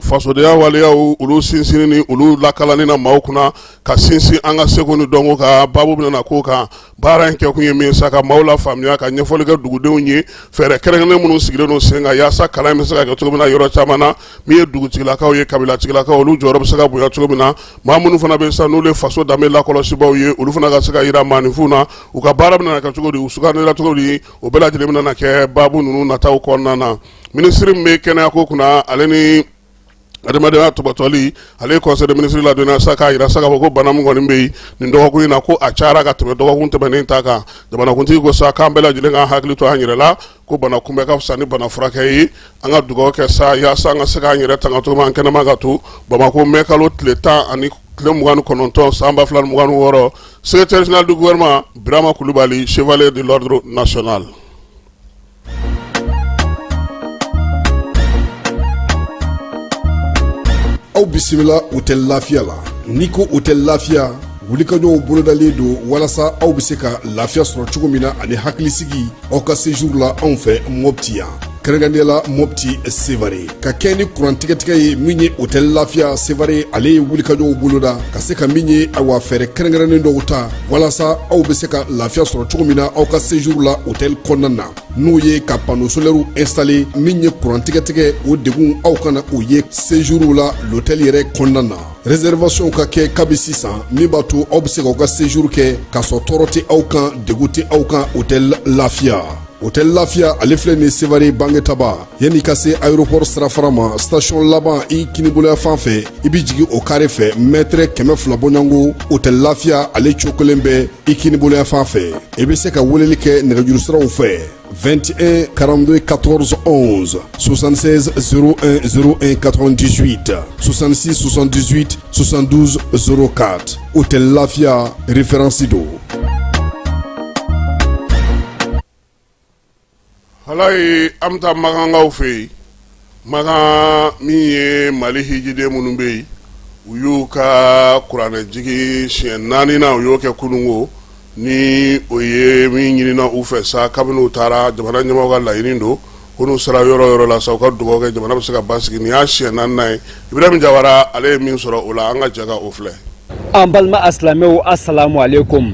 fasodenya waleyaw olu sinsinni ni olu lakalanni na maaw kunna, ka sinsin an ka seko ni dɔnko kan. Baabu bɛna k'o kan. Baara in kɛkun ye min sa, ka maaw lafaamuya, ka ɲɛfɔli kɛ dugudenw ye fɛɛrɛ kɛrɛnkɛrɛnnen minnu sigilen don sen kan yaasa kalan in bɛ se ka kɛ cogo min na yɔrɔ caman na, min ye dugutigilakaw ye, kabilatigilakaw, olu jɔyɔrɔ bɛ se ka bonya cogo min na, maa minnu fana bɛ sa, n'olu ye faso danbe lakɔlɔsibaw ye, olu fana ka se ka yira maaninfinw na, u ka baara bɛna kɛ cogo di, u sugandira cogo di, o bɛɛ lajɛlen bɛna kɛ baabu ninnu nataw kɔnɔna na. Minisiri min bɛ kɛnɛyako kunna, ale ni adamadenya tɔbɔtɔli, ale ye conseil des ministres ladɔnniya sa k'a jira sa k'a fɔ ko bana min kɔni bɛ yen nin dɔgɔkun in na, ko a cayara ka tɛmɛ dɔgɔkun tɛmɛnen ta kan. Jamanakuntigi ko sa k'an bɛɛ lajɛlen k'an hakili to an yɛrɛ la, ko bana kunbɛ ka fisa ni bana furakɛ ye. An ka dugawu kɛ sa yaasa an ka se k'an yɛrɛ tanga cogo min, an kɛnɛma ka to Bamakɔ. Mɛ kalo tile 10 ani tile 29 san 2026, secrétaire général du gouvernement Birama Kulubali, chevalier de l'ordre national. Aw bisimila hôtel Lafiya la. N'i ko hôtel Lafiya, wulikajɔw bolodalen don walasa aw bɛ se ka lafiya sɔrɔ cogo min na ani hakilisigi aw ka séjour la anw fɛ Mopti yan, kɛrɛnkɛrɛnnenya la Mopti Sevare, ka kɛ ni kuran tigɛtigɛ ye. Min ye hôtel Lafiya Sevare, ale ye wulikajɔw boloda ka se ka min ye, awa, fɛɛrɛ kɛrɛnkɛrɛnnen dɔw ta walasa aw bɛ se ka lafiya sɔrɔ cogo min na aw ka séjour la hôtel kɔnɔna na, n'o ye ka panneau solaire installer. Min ye kuran tigɛtigɛ, o degun aw kana o ye séjour la l'hôtel yɛrɛ kɔnɔna na. Réservation ka kɛ kabi sisan, min b'a to aw bɛ se k'aw ka séjour kɛ k'a sɔrɔ tɔɔrɔ tɛ aw kan, degun tɛ aw kan. Hôtel Lafiya. Hôtel Lafiya, ale filɛ nin Sevare Bangetaba, yanni ka se aéroport sirafara ma, station laban i kiniboloya fan fɛ, i bɛ jigin o kare fɛ, mètre 200 bɔɲɔgɔnko. Hôtel Lafiya, ale cokolen bɛ i kiniboloya fan fɛ. I bɛ se ka weleli kɛ nɛgɛjuru siraw fɛ: 21 42 14 11, 76 01 01 98, 66 78 72 04. Hôtel Lafiya, référence don. Halayi, an bɛ taa Makankaw fɛ yen. Makan min ye Mali hijiden minnu bɛ yen, u y'u ka kuranɛjigi siɲɛ naaninan, u y'o kɛ kununko. Ni o ye min ɲinina u fɛ sa, kabini u taara, jamana ɲɛmɔgɔw ka laɲini don ko n'u sera yɔrɔ yɔrɔ la sa, u ka dugawu kɛ jamana bɛ se ka basigi. Nin y'a siɲɛ naaninan ye. Ibrahim Jawara, ale ye min sɔrɔ o la, an ka jɛ ka o filɛ. An balima asilamɛw, assalamu alaikum.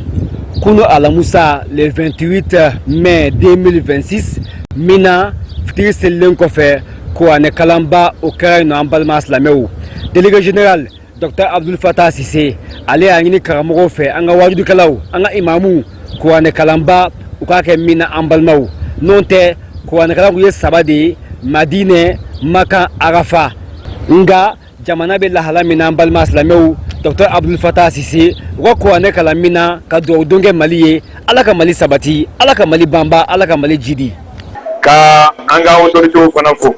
Kunu alamusa, le 28 mai 2026, Mina fitiri selilen kɔfɛ, kuranɛ kalanba o kɛra yen nɔ. An balima asilamɛw, délégué général Dr Abdul Fatah Sise, ale y'a ɲini karamɔgɔw fɛ, an ka wajudukɛlaw, an ka imamuw, kuranɛ kalanba u k'a kɛ Mina. An balimaw, n'o tɛ kuranɛ kalan kun ye saba de ye: Madinɛ, Makan, Arafa. Nka jamana bɛ lahala min na, an balima silamɛw, Dr Abdul Fatah Sise, u ka kuranɛ kalan Mina ka dugawu don kɛ Mali ye. Ala ka Mali sabati, Ala ka Mali banba, Ala ka Mali jidi. Ka an ka autorités fana fo,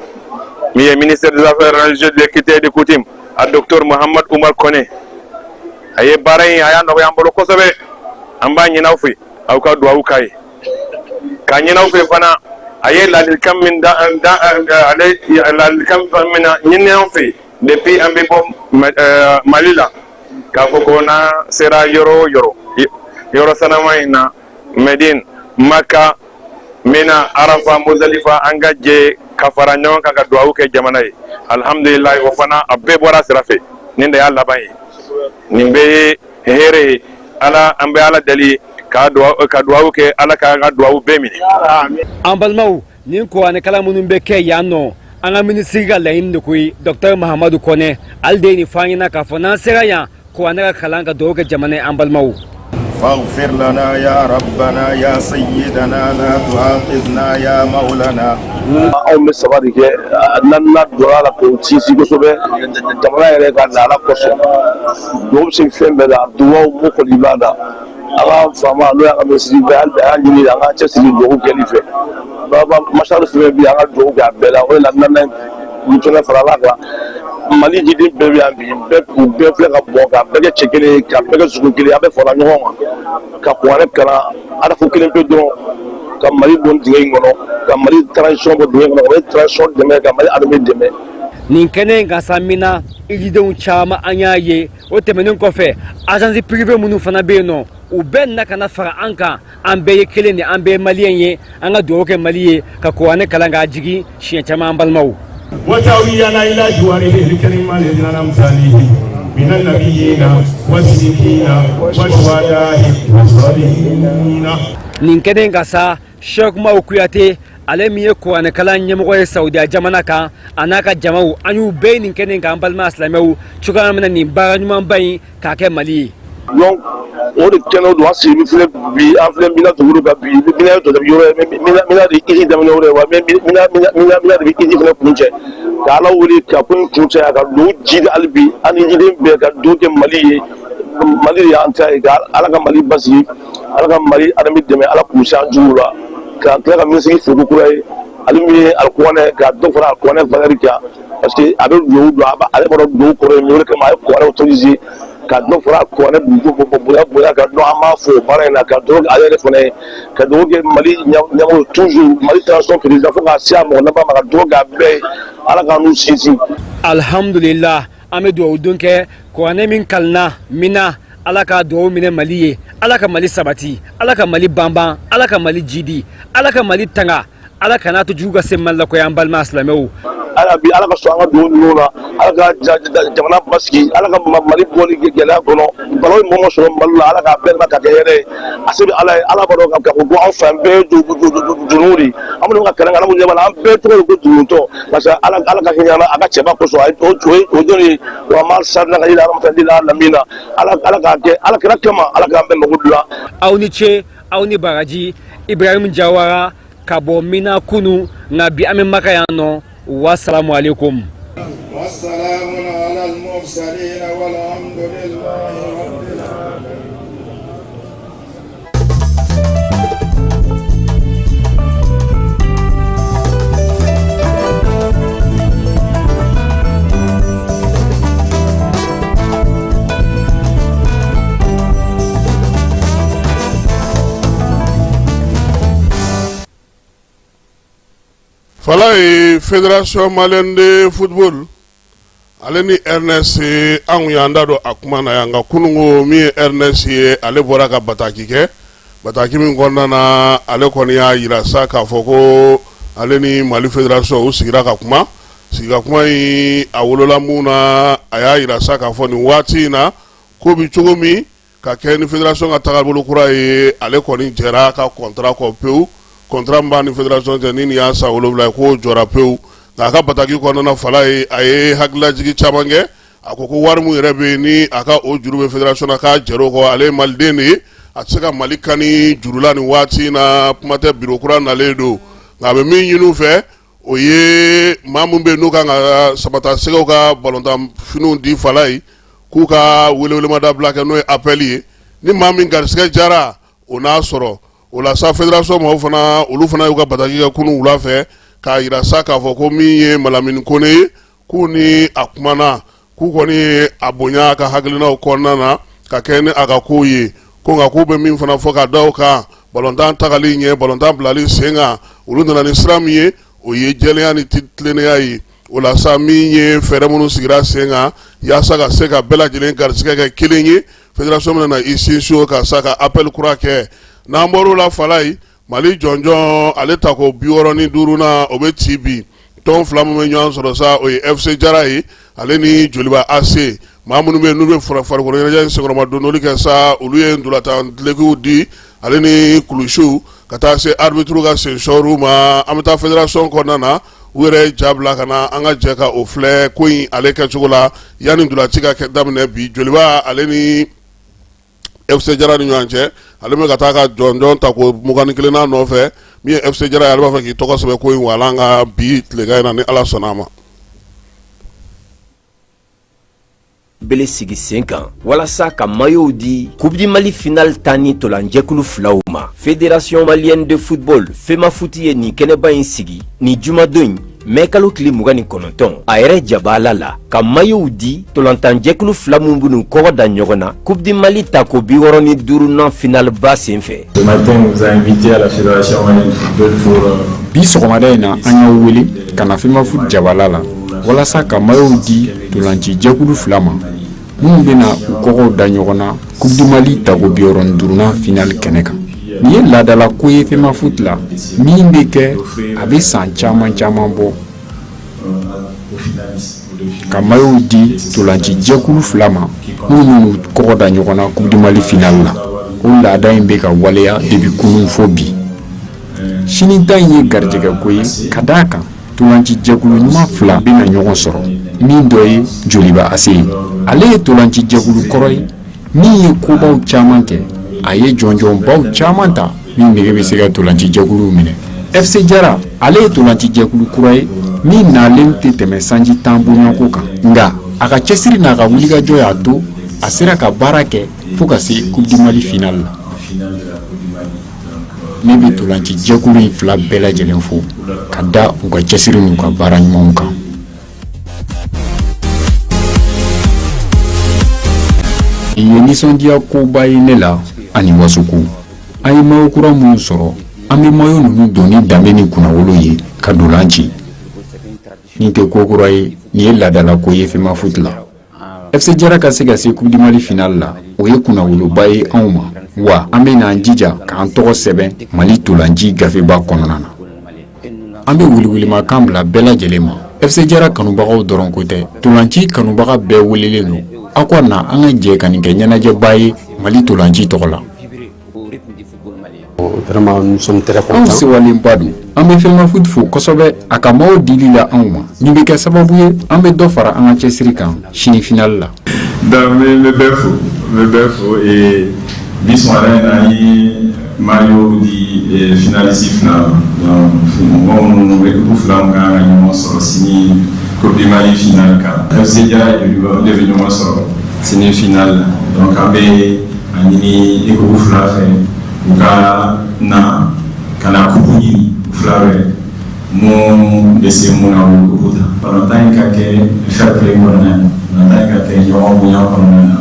min ye ministère des Affaires religieuses, des cultes et des coutumes, a docteur Muhammad Umar Kone. A ye baara in, a y'a nɔgɔya an bolo kosɛbɛ. An b'a ɲini aw fɛ, aw ka duwawu k'a ye, k'a ɲini aw fɛ fana, a ye ladilikan min da da ale ladilikan min na ɲini an fɛ depuis an bɛ bɔ Mali la, k'a fɔ ko n'an sera yɔrɔ o yɔrɔ, yɔrɔ sanama in na, Medine, Maka, Mina, Arafa, Muzalifa, an ka jɛ ka fara ɲɔgɔn kan ka duwawu kɛ jamana ye. Alhamdulilayi, o fana a bɛɛ bɔra sira fɛ. Nin de y'a laban ye, nin bɛɛ ye hɛrɛ ye. Ala, an bɛ Ala deli ka duwawu kɛ, Ala k'an ka duwawu bɛɛ minɛ. An balimaw, nin kuranɛkalan minnu bɛ kɛ yan nɔ, an ka minisiri ka laɲini de koyi. Docteur Mahamadu Kɔnɛ, ale de ye nin fɔ an ɲɛna k'a fɔ n'an sera yan, kuranɛ ka kalan ka dugawu kɛ jamana ye. An balimaw. فاغفر لنا يا ربنا يا سيدنا لا تؤاخذنا يا مولانا. Anw bɛ saba de kɛ, naaninan donna la k'o sinsin kosɛbɛ jamana yɛrɛ ka lahala kosɔn. Dugawu bɛ se fɛn bɛɛ la, dugawu mo kɔni b'a la. An ka faama, n'o y'an ka minisiri bɛɛ, hali bi an y'a ɲini an k'an cɛsiri dugawu kɛli fɛ. Masali fɛn fɛn bɛ yen, an ka dugawu kɛ a bɛɛ la. O de la naaninan in fɛnɛ farala kan. Mali jiden bɛɛ bɛ yan bi, bɛɛ u bɛɛ filɛ ka bɔ ka bɛɛ kɛ cɛ kelen ye, ka bɛɛ kɛ sogo kelen ye, an bɛɛ fara ɲɔgɔn kan ka kuranɛ kalan arafu kelen pe dɔrɔn, ka Mali bɔ dingɛ in kɔnɔ, ka Mali transition bɔ dingɛ kɔnɔ, ka Mali transition dɛmɛ, ka Mali armée dɛmɛ. Nin kɛnɛ in kan sa, Mina ijidenw caman an y'a ye. O tɛmɛnen kɔfɛ, agence privée minnu fana bɛ yen nɔ, u bɛɛ nana ka na fara an kan. An bɛɛ ye kelen de, an bɛɛ ye maliyɛn ye. An ka dugawu kɛ Mali ye, ka kuranɛ kalan k'a jigin siɲɛ caman, an balimaw. وتأوينا إلى جواره الكريم الذين أمثاله من النبيين والصديقين والشهداء والصالحين. Nin kɛnɛ in kan sa, Cheikh Maw Kuyate, ale min ye kuranɛkalan ɲɛmɔgɔ ye Saudiya jamana kan, a n'a ka jamaw, an y'u bɛɛ ye nin kɛnɛ in kan. An balima silamɛw, cogoya min na nin baara ɲumanba in k'a kɛ Mali ye. Donc o de kɛnɛ don. An sigi filɛ bi, an filɛ Mina dugu kan bi. Mina ye tɔ yɔrɔ ye, Mina de hiji daminɛ yɔrɔ ye, wa Mina de bɛ hiji fana kun cɛ. Ka Ala wele ka ko in kun cɛ, a ka dugawu jidi hali bi an ni jiden bɛɛ ka dugawu kɛ Mali ye. Mali de y'an ta ye. Ka Ala ka Mali basigi, Ala ka Mali armée dɛmɛ, Ala k'u se an juguw la. Ka tila ka minisiri fo kura ye, ale min ye alikuranɛ ka dɔ fara alikuranɛ valeur kan, parce que a bɛ dugawu don, ale b'a dɔn dugawu kɔrɔ ye min ye. O de kama a ye kuranɛ autorisé ka dɔ fara kuranɛ bonya bonya kan. Donc an b'a fo o baara in na, ka dugawu kɛ ale yɛrɛ fana ye, ka dugawu kɛ Mali ɲɛmɔgɔ toujours, Mali transition président, fo k'a se a mɔgɔ laban ma, ka dugawu kɛ a bɛɛ ye, Ala k'an n'u sinsin. Alhamdulillah, an bɛ dugawu don kɛ kuranɛ min kalanna Mina, Ala ka dugawu minɛ Mali ye. Ala ka Mali sabati, Ala ka Mali banban, Ala ka Mali jidi, Ala ka Mali tanga, Ala kana to jugu ka se Mali la koyi. An balima silamɛw. Ala bi, Ala ka sɔn an ka dugawu ninnu na. Ala ka jamana basigi, Ala ka Mali bɔ ni gɛlɛya kɔnɔ. Balawu ye mɔgɔ sɔrɔ Mali la, Ala k'a bɛɛ ma ka kɛ hɛrɛ ye. A se bɛ Ala ye. Ala b'a dɔn k'a fɔ ko anw fɛ, an bɛɛ ye jurumu de ye. An minnu ka kalan kɛ, an ɲɛ b'a la, an bɛɛ tɔgɔ de ko jurumutɔ, parce que Ala ka hinɛ a ka cɛba kosɔn, o jɔn ye wa ma arsalnaka illa rahmatan lil alamina. Ala k'a kɛ Ala kira kama, Ala k'an bɛɛ mago dilan. Aw ni ce, aw ni baraji. Ibrahim Jawara. Ka bɔ Mina kunu, nka bi an bɛ Maka yan nɔ. Wasalamu aleykum. Falaye Fédération malienne de football ale ni RNS anw y'an da don a kuma na yan, nka kununko min ye RNS ye, ale bɔra ka bataki kɛ, bataki min kɔnɔna na ale kɔni y'a jira sa k'a fɔ ko ale ni Mali Fédération u sigira ka kuma. Sigi ka kuma in a wolola mun na, a y'a jira sa k'a fɔ nin waati in na ko bɛ cogo min ka kɛ ni fédération ka tagabolo kura ye, ale kɔni jɛra ka contrat kɔ pewu. Contrat min b'a ni fédération cɛ ni nin y'a san 7 ye, k'o jɔra pewu. Nka a ka bataki kɔnɔna, Falaye, a ye hakililajigi caman kɛ. A ko ko wari min yɛrɛ bɛ yen ni a ka o juru bɛ fédération na, k'a jɛr'o kɔ. Ale ye maliden de ye, a tɛ se ka Mali kani juru la nin waati in na, kuma tɛ bureau kura nalen don. Nka a bɛ min ɲini u fɛ, o ye maa min bɛ yen n'u kan ka Sabata Sɛgɛw ka balontan finiw di Falaye, k'u ka welewelemada bila kɛ, n'o ye appel ye. Ni maa min garisɛgɛ jara, o n'a sɔrɔ. O la sa, fédération maaw fana, olu fana y'u ka bataki kɛ kunun wula fɛ k'a jira sa k'a fɔ ko min ye Malamini Kone ye, k'u ni a kumana, k'u kɔni ye a bonya a ka hakilinaw kɔnɔna na ka kɛ ni a ka kow ye. Ko nka k'u bɛ min fana fɔ ka da o kan, balontan tagali ɲɛ, balontan bilali sen kan, olu nana ni sira min ye, o ye jɛlenya ni tilennenya ye. O la sa, min ye fɛɛrɛ minnu sigira sen kan yaasa ka se ka bɛɛ lajɛlen garisɛgɛ kɛ kelen ye, fédération bɛna i sinsin o kan sa ka appel kura kɛ. N'an bɔr'o la, Falaye, Mali jɔnjɔn ale tako 65nan, o bɛ ci bi. Tɔn fila min bɛ ɲɔgɔn sɔrɔ sa, o ye FC Jara ye, ale ni Joliba AC. Maa minnu bɛ yen n'u bɛ farikolo ɲɛnajɛ in senkɔrɔmadondoli kɛ sa, olu ye ntolatan dulokiw di, ale ni kulusiw, ka taa se arbitre ka sensɔriw ma. An bɛ taa fédération kɔnɔna na, u yɛrɛ ye ja bila ka na, an ka jɛ ka o filɛ ko in ale kɛcogo la yanni ntolaci ka kɛ daminɛ bi Joliba ale ni FC Jara ni ɲɔgɔn cɛ. Ale bɛ ka taa ka jɔnjɔn ta ko 21nan nɔfɛ. Min ye FC Jara ye, ale b'a fɛ k'i tɔgɔ sɛbɛn ko in walan ka bi tilegan in na, ni Ala sɔnna a ma. Bele sigi sen kan walasa ka mayow di Coupe du Mali final tan ni tolanjɛkulu filaw ma. Fédération malienne de football, FEMAFOOT, ye nin kɛnɛba in sigi ni jumadon in, mɛ kalo tile 29, a yɛrɛ jabala la, ka mayow di tolantanjɛkulu fila min b'u kɔgɔ da ɲɔgɔn na Coupe du Mali tako 65nan finalba sen fɛ. Bi sɔgɔmada in na, an y'aw wele ka na FEMAFOOT jabala la walasa ka mayow di tolanci jɛkulu fila ma minnu bɛna u kɔgɔw da ɲɔgɔn na Coupe du Mali tako 65nan final kɛnɛ kan. Nin ye laadala ko ye FEMAFOOT la min bɛ kɛ a bɛ san caman caman bɔ, ka mayow di tolanci jɛkulu fila ma minnu bɛn'u kɔgɔ da ɲɔgɔn na Coupe du Mali final la. O laada in bɛ ka waleya depuis kunun fo bi. Sini ta in ye garijɛgɛ ko ye, ka d'a kan tolanci jɛkulu ɲuman fila bɛna ɲɔgɔn sɔrɔ, min dɔ ye Joliba AC ye. Ale ye tolanci jɛkulu kɔrɔ ye min ye kobaw caman kɛ, a ye jɔnjɔnbaw caman ta min nege bɛ se ka tolanci jɛkuluw minɛ. FC Jara, ale ye tolanci jɛkulu kura ye min nalen tɛ tɛmɛ sanji 10 bɔɲɔgɔnko kan, nka a ka cɛsiri n'a ka wulikajɔ y'a to a sera ka baara kɛ fo ka se Coupe du Mali final la. Ne bɛ tolanci jɛkulu in fila bɛɛ lajɛlen fo ka da u ka cɛsiri n'u ka baara ɲumanw kan. Nin ye nisɔndiya koba ye ne la ani wasoko. An ye mayo kura minnu sɔrɔ, an bɛ mayo ninnu don ni danbe ni kunnawolo ye ka dolan ci. Nin tɛ ko kura ye, nin ye laadalako ye FEMAFOOT la. FC Jara ka se ka se Coupe du Mali final la, o ye kunnawoloba ye anw ma, wa an bɛna an jija k'an tɔgɔ sɛbɛn Mali tolanci gafeba kɔnɔna na. An bɛ welewelemadakan bila bɛɛ lajɛlen ma. FC Jara kanubagaw dɔrɔn ko tɛ, tolanci kanubaga bɛɛ welelen don. Aw ka na an ka jɛ ka nin kɛ ɲɛnajɛba ye Mali tolanci tɔgɔ la. Anw sewalenba don. An bɛ FEMAFOOT fo kosɛbɛ a ka mayo dili la anw ma. Nin bɛ kɛ sababu ye an bɛ dɔ fara an ka cɛsiri kan sini final la. Donc n bɛ bɛɛ fo, n bɛ bɛɛ fo. Et bi sɔgɔmada in na, an ye maillot di finaliste fila ma. Donc mɔgɔ minnu, équipe fila min kan ka ɲɔgɔn sɔrɔ sini Coupe du Mali finale kan, FC Jara, Joliba, olu de bɛ ɲɔgɔn sɔrɔ sini finale la. Donc an bɛ a ɲini équipe fila fɛ, u ka na ka na coupe ɲini. U fila bɛɛ, mun bɛ se mun na, o coupe ta. Balontan in ka kɛ fair play kɔnɔna na, balontan in ka kɛ ɲɔgɔn bonya kɔnɔna na,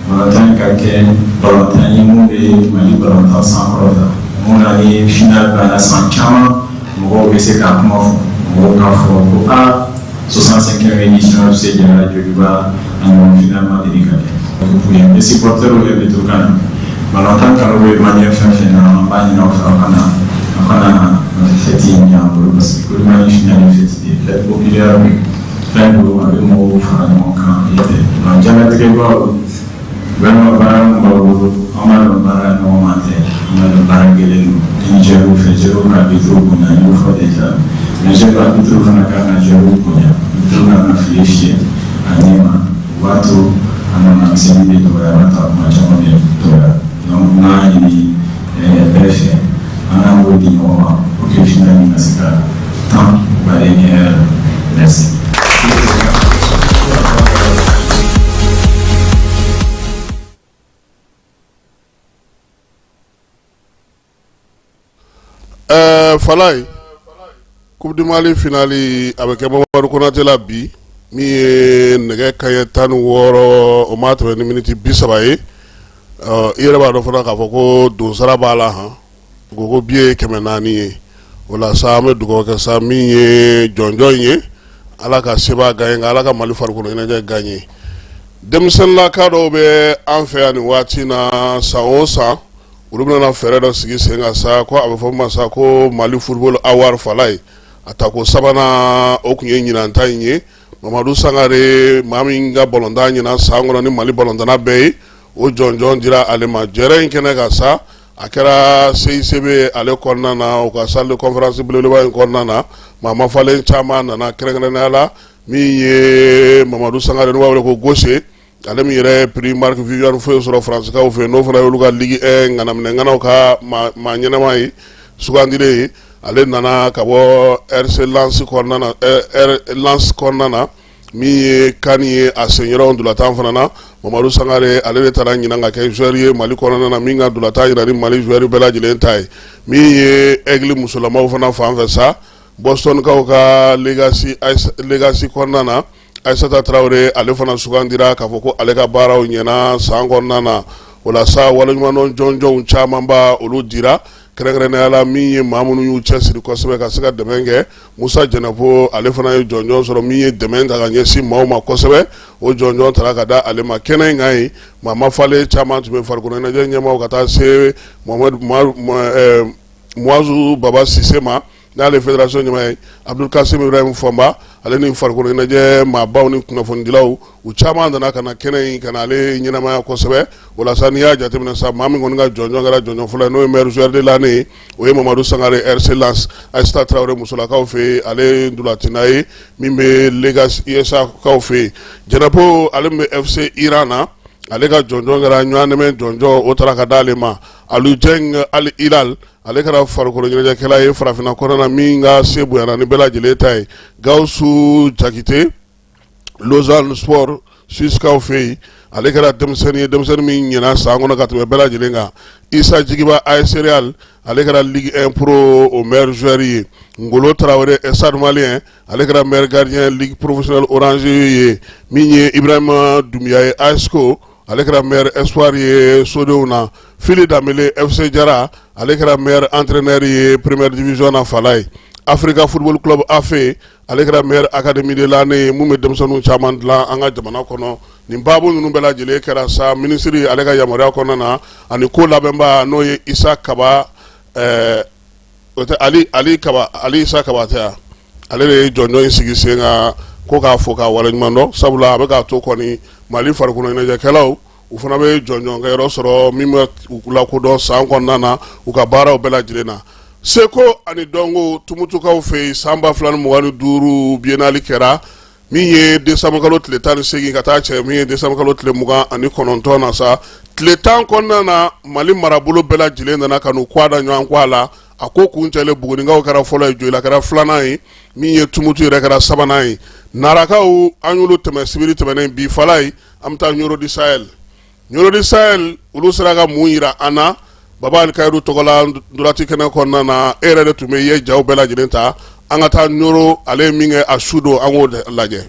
balontan in ka kɛ balontan ye mun bɛ Mali balontan sankɔrɔta, mun na ni finale banna, san caman mɔgɔw bɛ se k'a kuma fɔ, mɔgɔw k'a fɔ ko aa, 65e édition FC Jara Joliba, a ɲɔgɔn finale ma deli ka kɛ. N bɛ supporters invité ka na. Balontan kanu bɛ malien fɛn fɛn na, an b'a ɲini aw fɛ, aw ka na fête in ɲɛ an bolo, parce que Coupe du Mali finale ye fête de ye, fête populaire fɛn don, a bɛ mɔgɔw fara ɲɔgɔn kan. Donc jalatigɛbaw, vraiment, baara min b'aw bolo, an b'a dɔn baara ɲɔgɔn tɛ, an b'a dɔn baara gɛlɛn don. Ni joueurs fɛ, joueurs ka arbitre bonya, n y'o fɔ déjà, mais joueurs arbitre fana kan ka joueurs bonya, arbitre kan ka file fiyɛ a ɲɛ ma, o b'a to a mankan misɛnnin bɛ dɔgɔya, a b'a to a kuma caman bɛ dɔgɔya. Donc n b'a ɲini bɛɛ fɛ, an k'an bolo di ɲɔgɔn ma pour que finale ka se ka tan balen ni hɛrɛ la. Merci. Falaye, Coupe du Mali finale, a bɛ kɛ Mamadu Konate la bi, min ye nɛgɛ kanɲɛ 16, o ma tɛmɛ ni miniti 30 ye. I yɛrɛ b'a dɔn fana k'a fɔ ko donsara b'a la han, u ko ko billet ye 400 ye. O la sa, an bɛ dugawu kɛ sa, min ye jɔnjɔn ye, Ala ka sebaa gagner, nka Ala ka Mali farikolo ɲɛnajɛ gagner. Denmisɛnninlaka dɔw bɛ an fɛ yan nin waati na, san o san olu bɛna fɛɛrɛ dɔ sigi sen kan sa, ko a bɛ fɔ min ma sa ko Mali Football Award. Falaye, a tako sabanan, o tun ye ɲinan ta in ye. Mamadu Sangare, maa min ka balontan ɲina san kɔnɔ ni Mali balontanna bɛɛ ye, o jɔnjɔn dira ale ma. Jɛrɛ in kɛnɛ kan sa, a kɛra CICB ale kɔnɔna na, u ka salle de conférence belebeleba in kɔnɔna na. Maa mafalen caman nana, kɛrɛnkɛrɛnnenya la min ye Mamadu Sangare, n'u b'a wele ko Gose, ale min yɛrɛ ye prix Marc Viviane Foé sɔrɔ Faransikaw fɛ, n'o fana y'olu ka Ligue 1 ŋanaminɛ ŋanaw ka maa ɲɛnama ye, sugandilen ye. Ale nana ka bɔ RC Lens kɔnɔna na, Lens kɔnɔna na, min ye CAN ye a senyɔrɔ ntolatan fana na. Mamadu Sangare, ale de taara ɲinan ka kɛ joueur ye Mali kɔnɔna na min ka ntolatan yira ni Mali joueur bɛɛ lajɛlen ta ye. Min ye Aigle musolamaw fana fan fɛ sa, Bostonkaw ka Legacy kɔnɔna na, Aissata Traoré, ale fana sugandira k'a fɔ ko ale ka baaraw ɲɛna san kɔnɔna na. O la sa, waleɲumandɔn jɔnjɔnw camanba, olu dira, kɛrɛnkɛrɛnnenya la min ye maa minnu y'u cɛsiri kosɛbɛ ka se ka dɛmɛ kɛ. Musa Jɛnɛpo, ale fana ye jɔnjɔn sɔrɔ, min ye dɛmɛ ta ka ɲɛsin maaw ma kosɛbɛ, o jɔnjɔn tara ka da ale ma. Kɛnɛ in kan yen, maa mafalen caman tun bɛ, farikolo ɲɛnajɛ ɲɛmaaw ka taa se Mohamed Muazu Baba Sise ma, n'ale fédération ɲɛmaa ye, Abdul Kasim Ibrahim Fɔnba, ale ni farikolo ɲɛnajɛ maabaw ni kunnafonidilaw, u caman nana ka na kɛnɛ in ka na ale ɲɛnamaya kosɛbɛ. O la sa, n'i y'a jateminɛ sa, maa min kɔni ka jɔnjɔn kɛra jɔnjɔn fɔlɔ ye, n'o ye meilleur joueur de l'année ye, o ye Mamadu Sangare, RC Lens. Aissata Traoré, musolakaw fɛ yen, ale ye ntolacinna ye min bɛ Legas USA kaw fɛ yen. Jɛnɛpo, ale min bɛ FC Iran na, ale ka jɔnjɔn kɛra ɲɔgɔndɛmɛ jɔnjɔn, o taara ka d'ale ma. Aliou Dieng, Al Hilal, ale kɛra farikolo ɲɛnajɛkɛla ye farafinna kɔnɔna na min ka se bonyana ni bɛɛ lajɛlen ta ye. Gawusu Jakite, Lausanne Sport, Suissekaw fɛ yen, ale kɛra denmisɛnnin ye, denmisɛnnin min ɲɛna san kɔnɔ ka tɛmɛ bɛɛ lajɛlen kan. Isa Jigiba, AS Real, ale kɛra Ligue 1 Pro o meilleur joueur ye. Ngolo Tarawele, Stade Malien, ale kɛra meilleur gardien Ligue professionnelle Orange ye. Min ye Ibrahima Dumbuya ye, ASCO, ale kɛra meilleur espoir ye sodenw na. Fili Danbele, FC Jara, ale kɛra meilleur entraîneur ye première division na. Falaye, Africa Football Club AFE, ale kɛra meilleur académie de l'année ye, mun bɛ denmisɛnninw caman dilan an ka jamana kɔnɔ. Nin baabu ninnu bɛɛ lajɛlen kɛra sa minisiri ale ka yamaruya kɔnɔna na, ani ko labɛnba, n'o ye Isa Kaba, o tɛ Ali, Ali Kaba, Ali Isa Kaba tɛ yan, ale de ye jɔnjɔn in sigi sen kan ko k'a fo k'a waleɲuman dɔn, sabula a bɛ k'a to kɔni Mali farikolo ɲɛnajɛkɛlaw, u fana bɛ jɔnjɔnkɛyɔrɔ sɔrɔ min bɛ u lakodɔn san kɔnɔna na u ka baaraw bɛɛ lajɛlen na. Seko ani dɔnko, Tumutukaw fɛ yen, san 2025 biennale kɛra, min ye décembre kalo tile 18 ka taa cɛ min ye décembre kalo tile 29 na sa. Tile 10 kɔnɔna na, Mali marabolo bɛɛ lajɛlen nana ka n'u kɔ da ɲɔgɔn kɔ a la. A ko kuncɛlen, Bugunikaw kɛra fɔlɔ ye, Joyila kɛra filanan ye, min ye Tumutu yɛrɛ kɛra sabanan ye. Narakaw, an y'olu tɛmɛ sibiri tɛmɛnen. Bi Falaye, an bɛ taa Ɲɔrɔ du Sahel. Ɲɔrɔ du Sahel, olu sera ka mun yira an na? Baba Alikayiru tɔgɔla droite kɛnɛ kɔnɔna na, e yɛrɛ de tun bɛ i ye jaw bɛɛ lajɛlen ta. An ka taa Ɲɔrɔ, ale ye min kɛ a su don, an k'o lajɛ.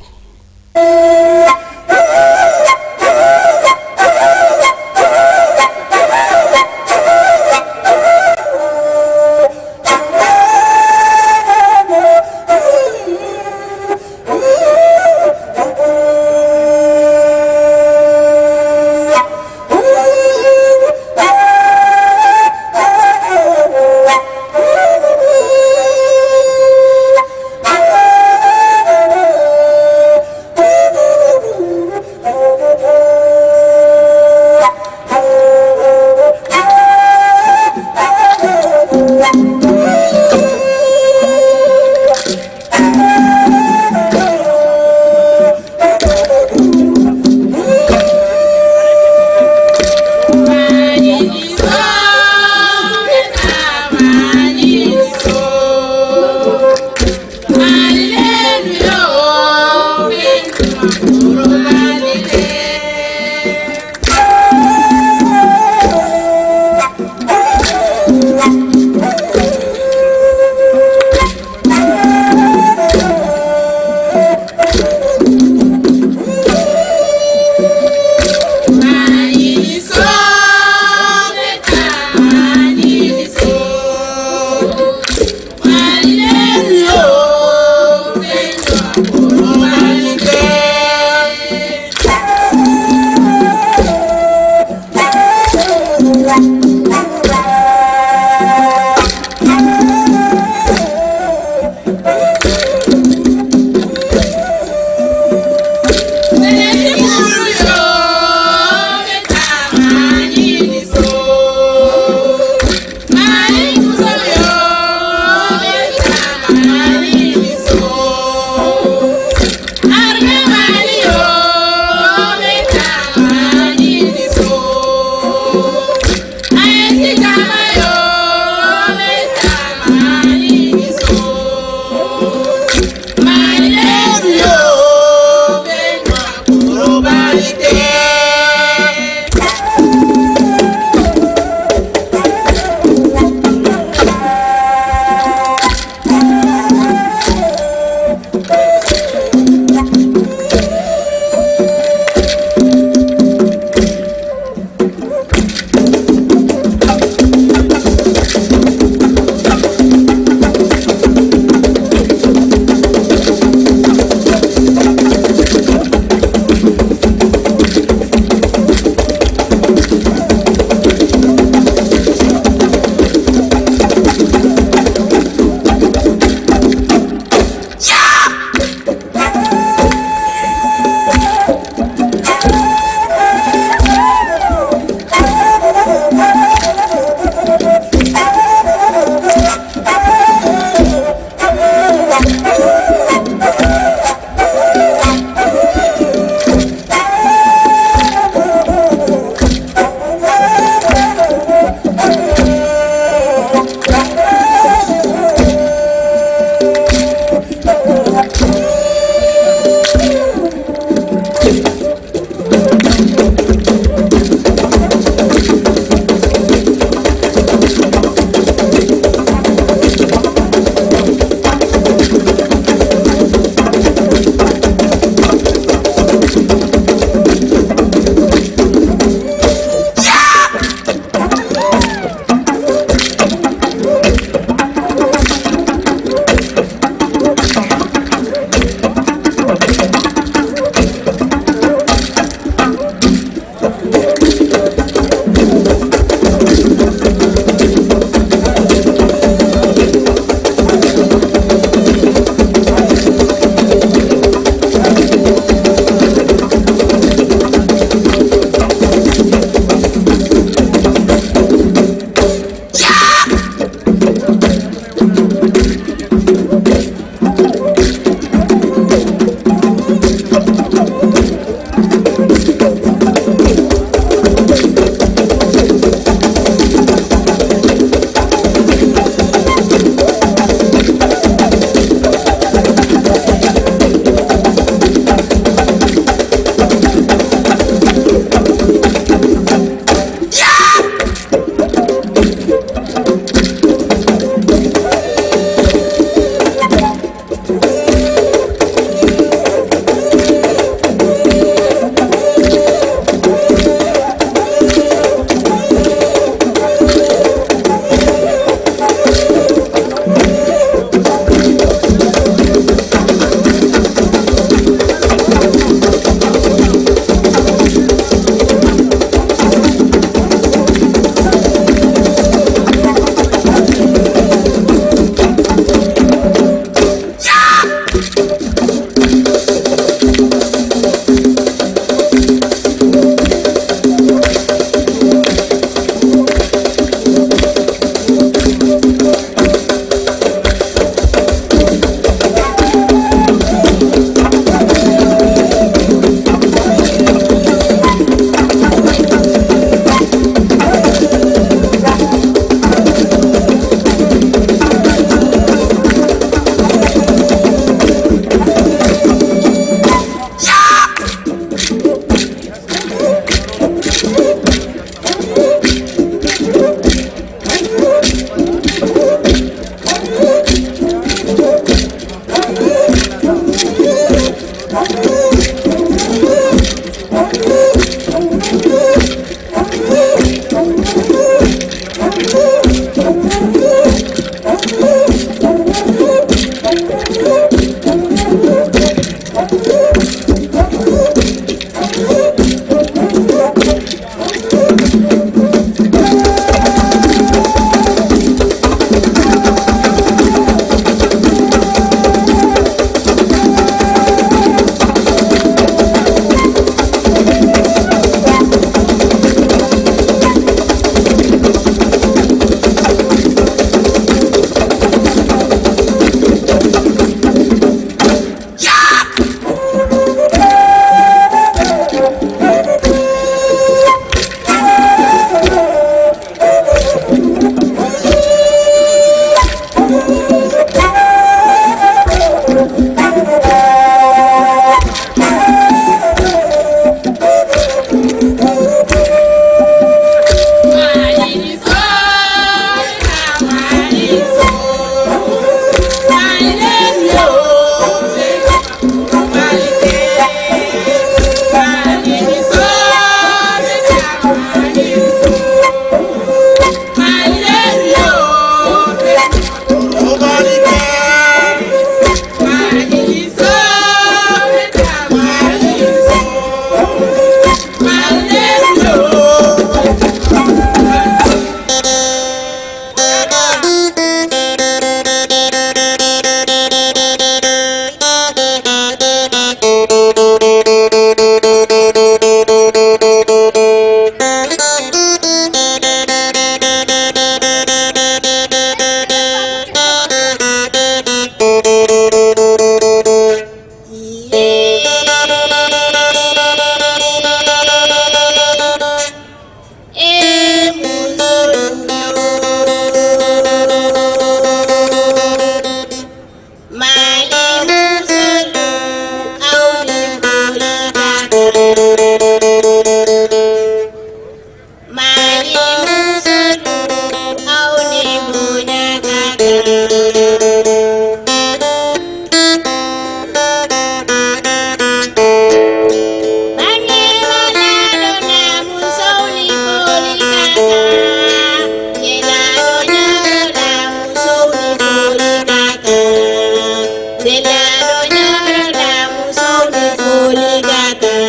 kan. Cɛladonyɔrɔ la musow ni foli ka kan. Cɛladonyɔrɔ la musow ni foli ka kan.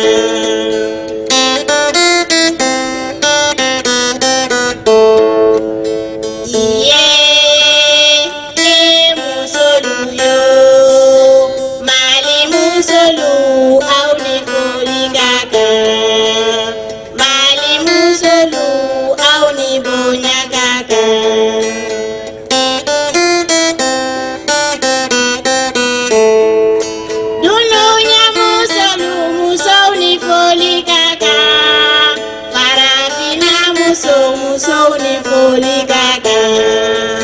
Iye, e musolu yo, Mali musolu aw ni foli ka kan. Mali musolu aw ni bonya ka kan. Dunuya musolu musow ni foli ka kan. Farafinna muso musow ni foli ka kan.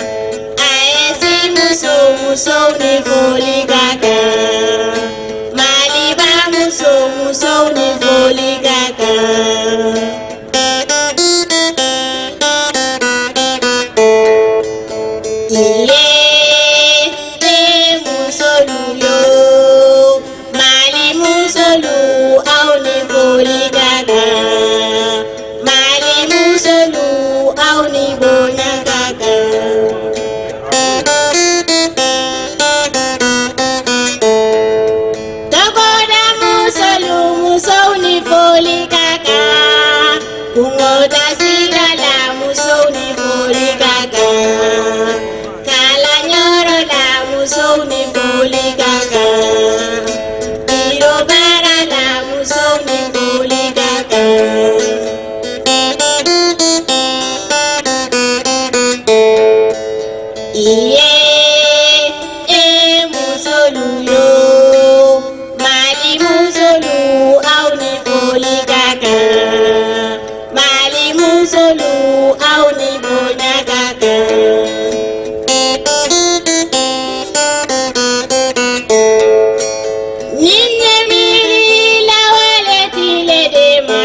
AES muso musow ni foli ka kan. Maliba muso musow ni foli ka kan. Iye, e musolu yo, Mali musolu aw ni foli ka kan. Mali musolu aw ni bonya ka kan. Togoda musolu musow ni foli ka kan. Kungoda sira la musow ni foli ka kan. Kalanyɔrɔ la musow ni foli ka kan. Biro baara la musow ni foli ka kan. Iye, e musolu yo, Mali musolu aw ni foli ka kan. Mali musolu aw ni bonya ka kan. Ni ne miiri lawale tile de ma,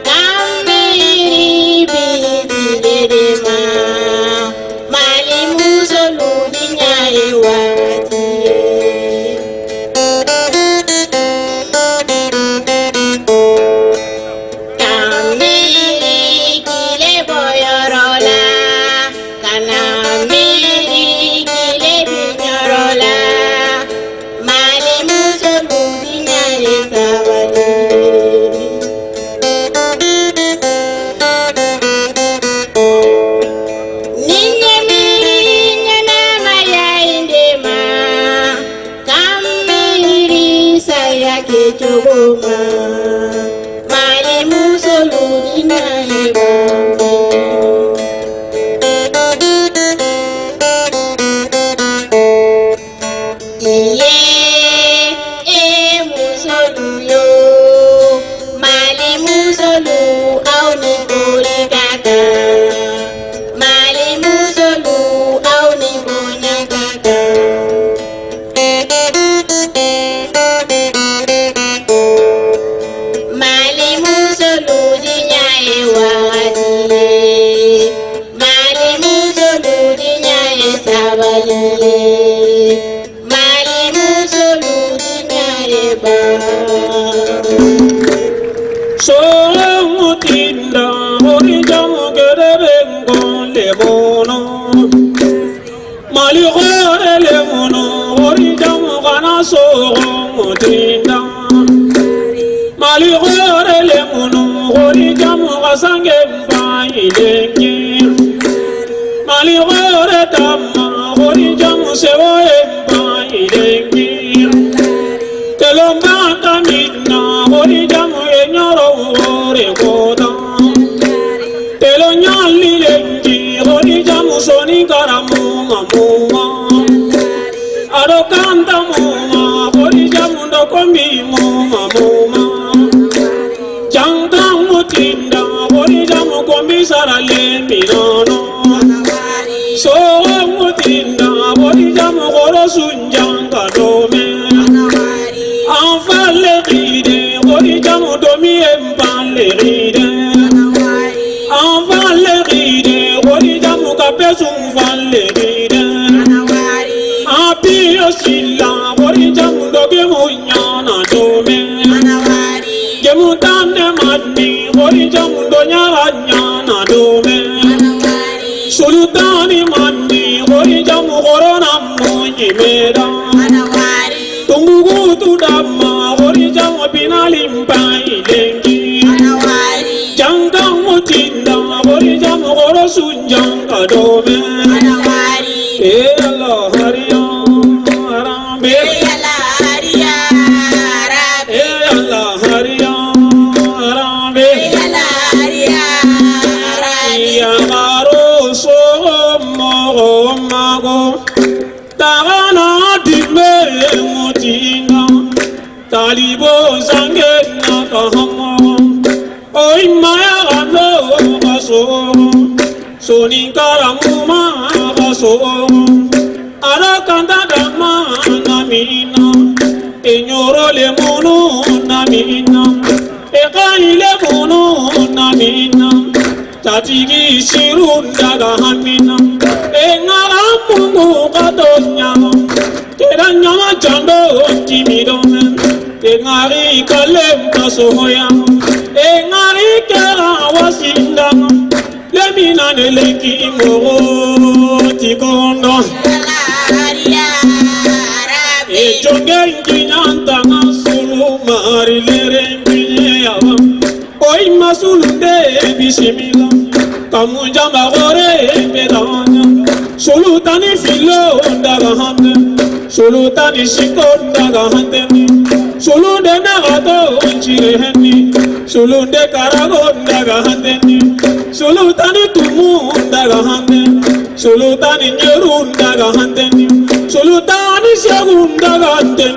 k'an miiri bi tile de ma. Mali musolu diɲɛ ye wagati ye. K'an miiri tile bɔyɔrɔ la, ka na miiri tile binyɔrɔ la. Mali musolu diɲɛ ye sabati ye. Ni ɲɛ miiri ɲɛnamaya in de ma, k'an miiri saya kɛcogo ma. Mali musolu diɲɛ ye wagati ye. Iye, e musolu yo, Mali musolu aw ni foli ka kan. Mali musolu aw ni bonya ka kan. Mali musolu diɲɛ ye wagati ye. Mali musolu diɲɛ ye sabali ye. Mali musolu diɲɛ ye ban. Somutinda horijamu kerebengo lebono Mali gore lemono horijamu kana somutinda Mali gore lemono horijamu kasange mpa ilenge Mali gore tama horijamu sewo mpa ilenge Telomba kamina horijamu enyoro ore koda Telo nyali lenji horijamu soni karamu mamuma Aro kanta muma horijamu ndokombi muma muma Janka mutinda horijamu kombi sarale minono So mutinda horijamu koro sunjanka dome Enfant le ride horijamu domi empan le ride Enfant le ride horijamu kapesu fan le ride Api osila horijamu doge munyana dome Gemu tande mani horijamu jamundo nyara nyana dome Sultani mandi gori jamu corona moji meda Tungugu tudama gori jamu binali mpai lengi Janga mutinda gori jamu goro sunjanga dome Eh Allah hariya harambe Eh Allah hariya harambe Ya maro so mo mago Tagana dimbe mutinda Talibo zange na kahamo Oi maya gando kaso Soni karamuma kaso Arakanda dama namina Enyoro le mono namina Ekai le mono namina Tatigi shirunda gahamina Engara mungu katonya Teranya jando timidome Engari kalem kasoya Engari kera wasinda Lemina neleki moro tikondo Ejonge nkinyanta sulu mari lere nkinyeyawa Oi masulunde bisimila Kamunja magore pedanya Sulutani filo ndagahande Sulutani shiko ndagahande Sulunde nagato nchireheni Sulunde karago ndagahande Sulutani tumu ndagahande Sulutani nyeru ndagahande Sulutani segu ndagahande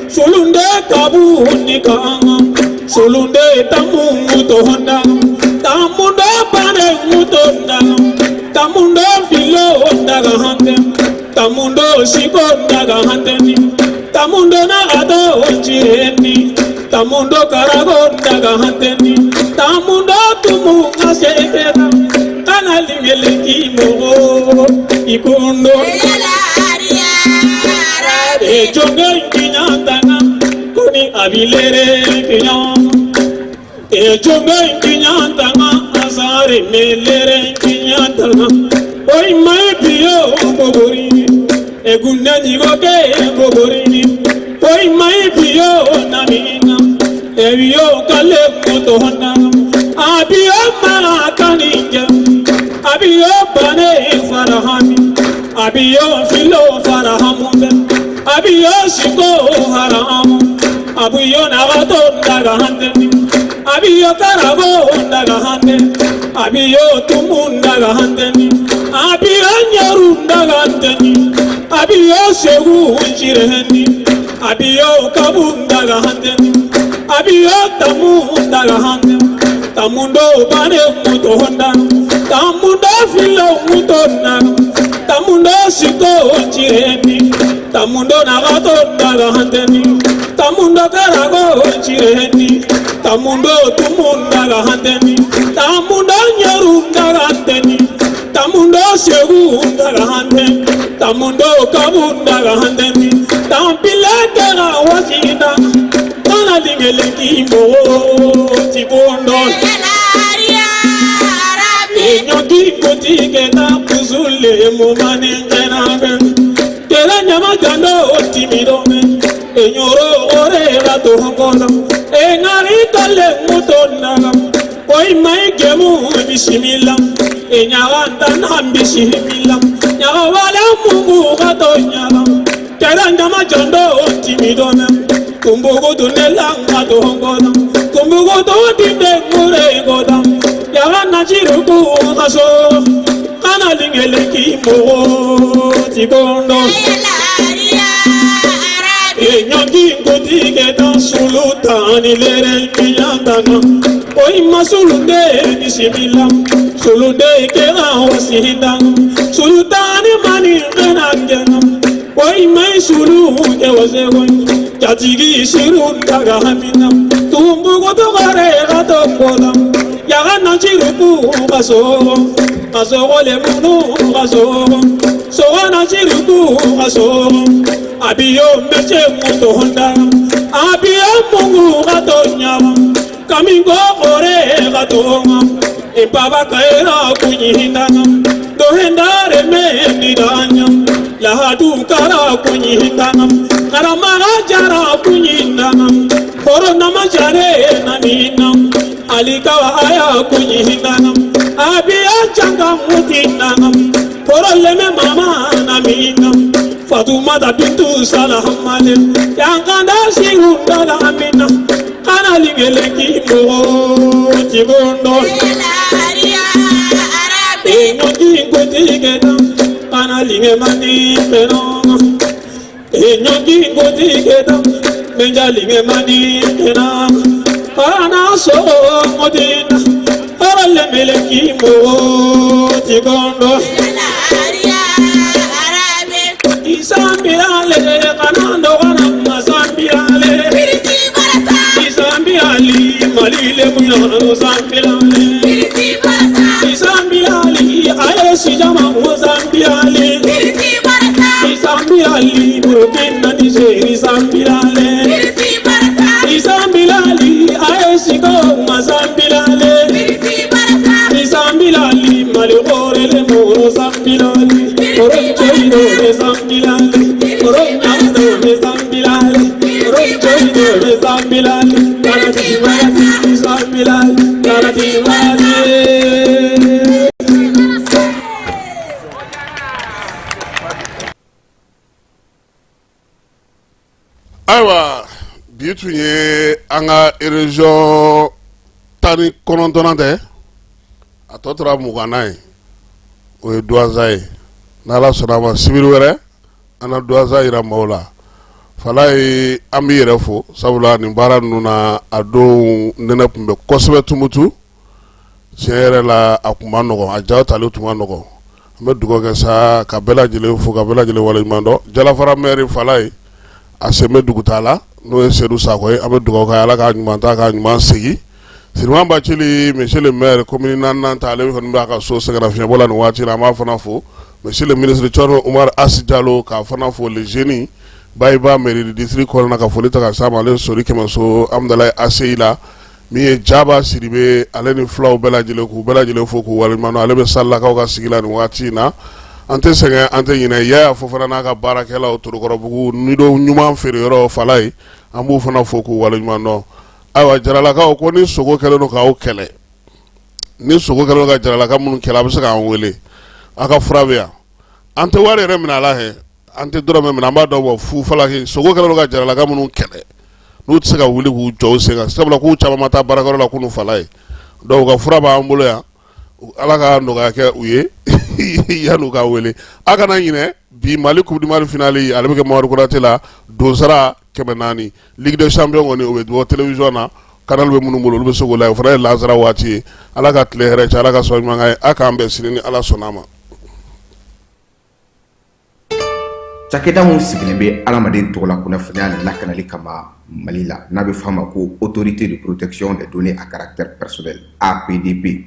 Sulunde kabu nikanga Sulunde tamu mutohonda Tamundo pane mutonda Tamundo filo ndagahande Tamundo shiko ndagahande Tamundo nagato nchireni Tamundo karago ndagahande Tamundo tumu ngasetera Kana lingeleki mogo ikundo Ejonge nkinyantanga Koni abilere kinyama Ejonge nkinyantanga Azare melere nkinyantanga Oi mai biyo boborini Egunne nyigoke boborini Oi mai biyo namina Ebiyo kale motohona Abiyo malakaninja Abiyo bane farahami Abiyo filo farahamu Abiyo shiko haramu Abiyo nagato ndagahande Abiyo karago ndagahande Abiyo tumu ndagahande Abiyo nyaru ndagahande Abiyo segu nchireheni Abiyo kabu ndagahande Abiyo tamu ndagahande Tamundo bane mutohonda Tamundo filo mutona Tamundo shiko nchireheni Tamundo nagato ndagahande Tamundo karago nchireheni Tamundo tumu ndagahande Tamundo nyaru ndagahande Tamundo segu ndagahande Tamundo kabu ndagahande Tampile kera wasina Kana lingeleki mo tibondo Enyoki koti keta kuzule mo manengenabe Kera nyama jando timidome Enyoro ore gato hongola Engari kale mutona Oi mai gemu bisimila Enyaganda nambisimila Nyagawala mungu gato nyaga Kera nyama jando timidome Kumbugo tunela gato hongola Kumbugo tinde ngure goda Yaga nachiruku kaso Kana lingeleki mo tibondo Enyoki nkoti keta sulutani lere kinyantanga Oi masulunde bisimila Sulunde kera wasinda Sulutani mani ngenangena Oi mai sulu kewasego Jatigi shirunda gahamina Tumbugo togare gatongoda Yaga nachiruku kaso Kaso le munu kaso Soga nachiruku kaso Abiyo meche mutohonda Abiyo mungu gato nyama Kamingo kore gatonga Baba kaera kunyindanga Dohendare me nidanya Lahadu kara kunyindanga Karamara jara kunyindanga Korona majare nanina Alikawa aya kunyindanga Abia changa mutinanga Koroleme mama namina Fatuma da bintu salahamale Yanganda shihunda amina Kana lingeleki mo tigondo Enyoki ngotigena Kana linge mani pero Enyoki ngotigena Menja linge mani pena Kana so modina Orale meleki mo tigondo Isambirale kanando kana sambirale Isambirale malile muyano sambirale Isambirale aye sijama sambirale Isambirale Burkina Niger isambirale Isambirale aye siko sambirale Isambirale mali orele mo sambirale Ayiwa bi tun ye an ka région 19nan tɛ a tɔ tora 20nan ye o ye Douentza ye n'Ala sɔnna a ma sibiri wɛrɛ an na Douentza yira maaw la Falaye an b'i yɛrɛ fo sabula nin baara ninnu na a don nɛnɛ tun bɛ kosɛbɛ Tumutu tiɲɛ yɛrɛ la a tun ma nɔgɔn a jaw tali tun ma nɔgɔn an bɛ dugawu kɛ sa ka bɛɛ lajɛlen fo ka bɛɛ lajɛlen waleɲuman dɔn Jalafara maire Falaye a sen bɛ dugutaa la n'o ye Sedu Sakɔ ye an bɛ dugawu kɛ Ala k'a ɲuman taa k'a ɲuman segin Siriman Bacili monsieur le maire commune 4nan ta ale kɔni b'a ka so sɛgɛnnafiɲɛbɔ la nin waati la an b'a fana fo monsieur le ministre Thierno Oumar As Diallo k'a fana fo le jeune Bayiba mairie du district kɔnɔna ka foli ta ka s'a ma ale Sori Kɛmɛso Amudalayi ACI la min ye Jaba Sidibe ale ni fulaw bɛɛ lajɛlen k'u bɛɛ lajɛlen fo k'u waleɲuman dɔn ale bɛ Salilakaw ka sigi la nin waati in na an tɛ sɛgɛn an tɛ ɲinɛ Yaya Fofana n'a ka baarakɛlaw Torokɔrɔbugu nido ɲuman feereyɔrɔ Falaye an b'u fana fo k'u waleɲuman dɔn ayiwa Jaralakaw ko ni sogo kɛlen don k'aw kɛlɛ ni sogo kɛlen don ka Jaralaka minnu kɛlɛ a bɛ se k'an wele a ka fura bɛ yan an tɛ wari yɛrɛ minɛ a la hɛ an tɛ dɔrɔmɛ minɛ an b'a dɔn bɔ fu Falaki sogo kɛlen don ka Jaralaka minnu kɛlɛ n'u tɛ se ka wuli k'u jɔ u sen kan sabula k'u caman ma taa baarakɛyɔrɔ la kunun Falaye donc u ka fura b'an bolo yan Ala ka nɔgɔya kɛ u ye yan'u ka wele a kana ɲinɛ bi Mali coupe du Mali finale ale bɛ kɛ Mamadu Konate la donsara 400 Ligue des champions kɔni o bɛ bɔ télévision na canal bɛ minnu bolo olu bɛ se k'o lajɛ o fana ye lansara waati ye Ala ka tile hɛrɛ caya Ala ka sɔn ɲuman k'an ye a k'an bɛn sini ni Ala sɔnn'a ma. Cakɛda min sigilen bɛ adamaden tɔgɔla kunnafoniya lakanali kama Mali la n'a bɛ f'a ma ko autorité de protection des données à caractère personnel APDP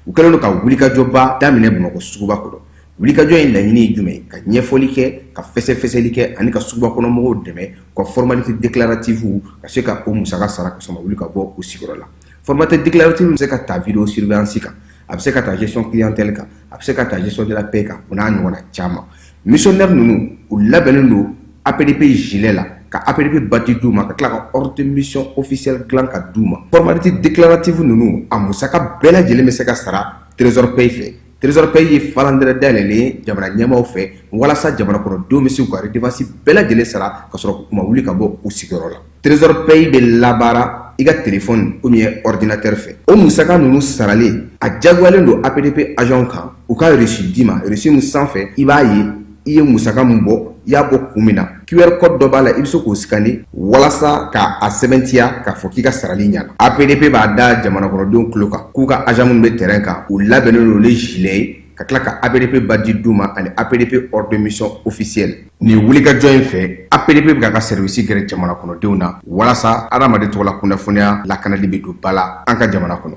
u kɛlen don ka wulikajɔba daminɛ Bamakɔ suguba kɔnɔ wulikajɔ in laɲini ye jumɛn ye ka ɲɛfɔli kɛ ka fɛsɛfɛsɛli kɛ ani ka suguba kɔnɔ mɔgɔw dɛmɛ u ka formalité déclarative ka se ka o musaka sara ka sɔrɔ ma wuli ka bɔ u sigiyɔrɔ la formalité déclarative bɛ se ka ta vidéo surveillance kan a bɛ se ka ta gestion clientèle kan a bɛ se ka ta gestion de la paie kan o n'a ɲɔgɔnna caman missionnaire ninnu u labɛnnen don APDP gilet la ka APDP badge d'u ma ka tila ka ordre de mission officielle dilan ka d'u ma formalité déclarative ninnu a musaka bɛɛ lajɛlen bɛ se ka sara Trésor Pay fɛ Trésor Pay ye falandɛrɛ dayɛlɛlen ye jamana ɲɛmaaw fɛ walasa jamana kɔnɔdenw bɛ se k'u ka redevance bɛɛ lajɛlen sara ka sɔrɔ u ma wuli ka bɔ u sigiyɔrɔ la Trésor Pay bɛ labaara i ka téléphone ou bien ordinateur fɛ o musaka ninnu saralen a jagoyalen don APDP agent kan u ka reçu d'i ma reçu min sanfɛ i b'a ye i ye musaka min bɔ i y'a bɔ kun min na QR code dɔ b'a la i bɛ se k'o scanner walasa ka a sɛbɛntiya k'a fɔ k'i ka sarali ɲana APDP b'a da jamana kɔnɔdenw tulo kan k'u ka agent minnu bɛ terrain kan u labɛnnen don ni gilet ye ka tila ka APDP badge d'u ma ani APDP ordre de mission officielle nin wulikajɔ in fɛ APDP bɛ k'a ka service gɛrɛ jamana kɔnɔdenw na walasa adamaden tɔgɔla kunnafoniya lakanali bɛ don ba la an ka jamana kɔnɔ.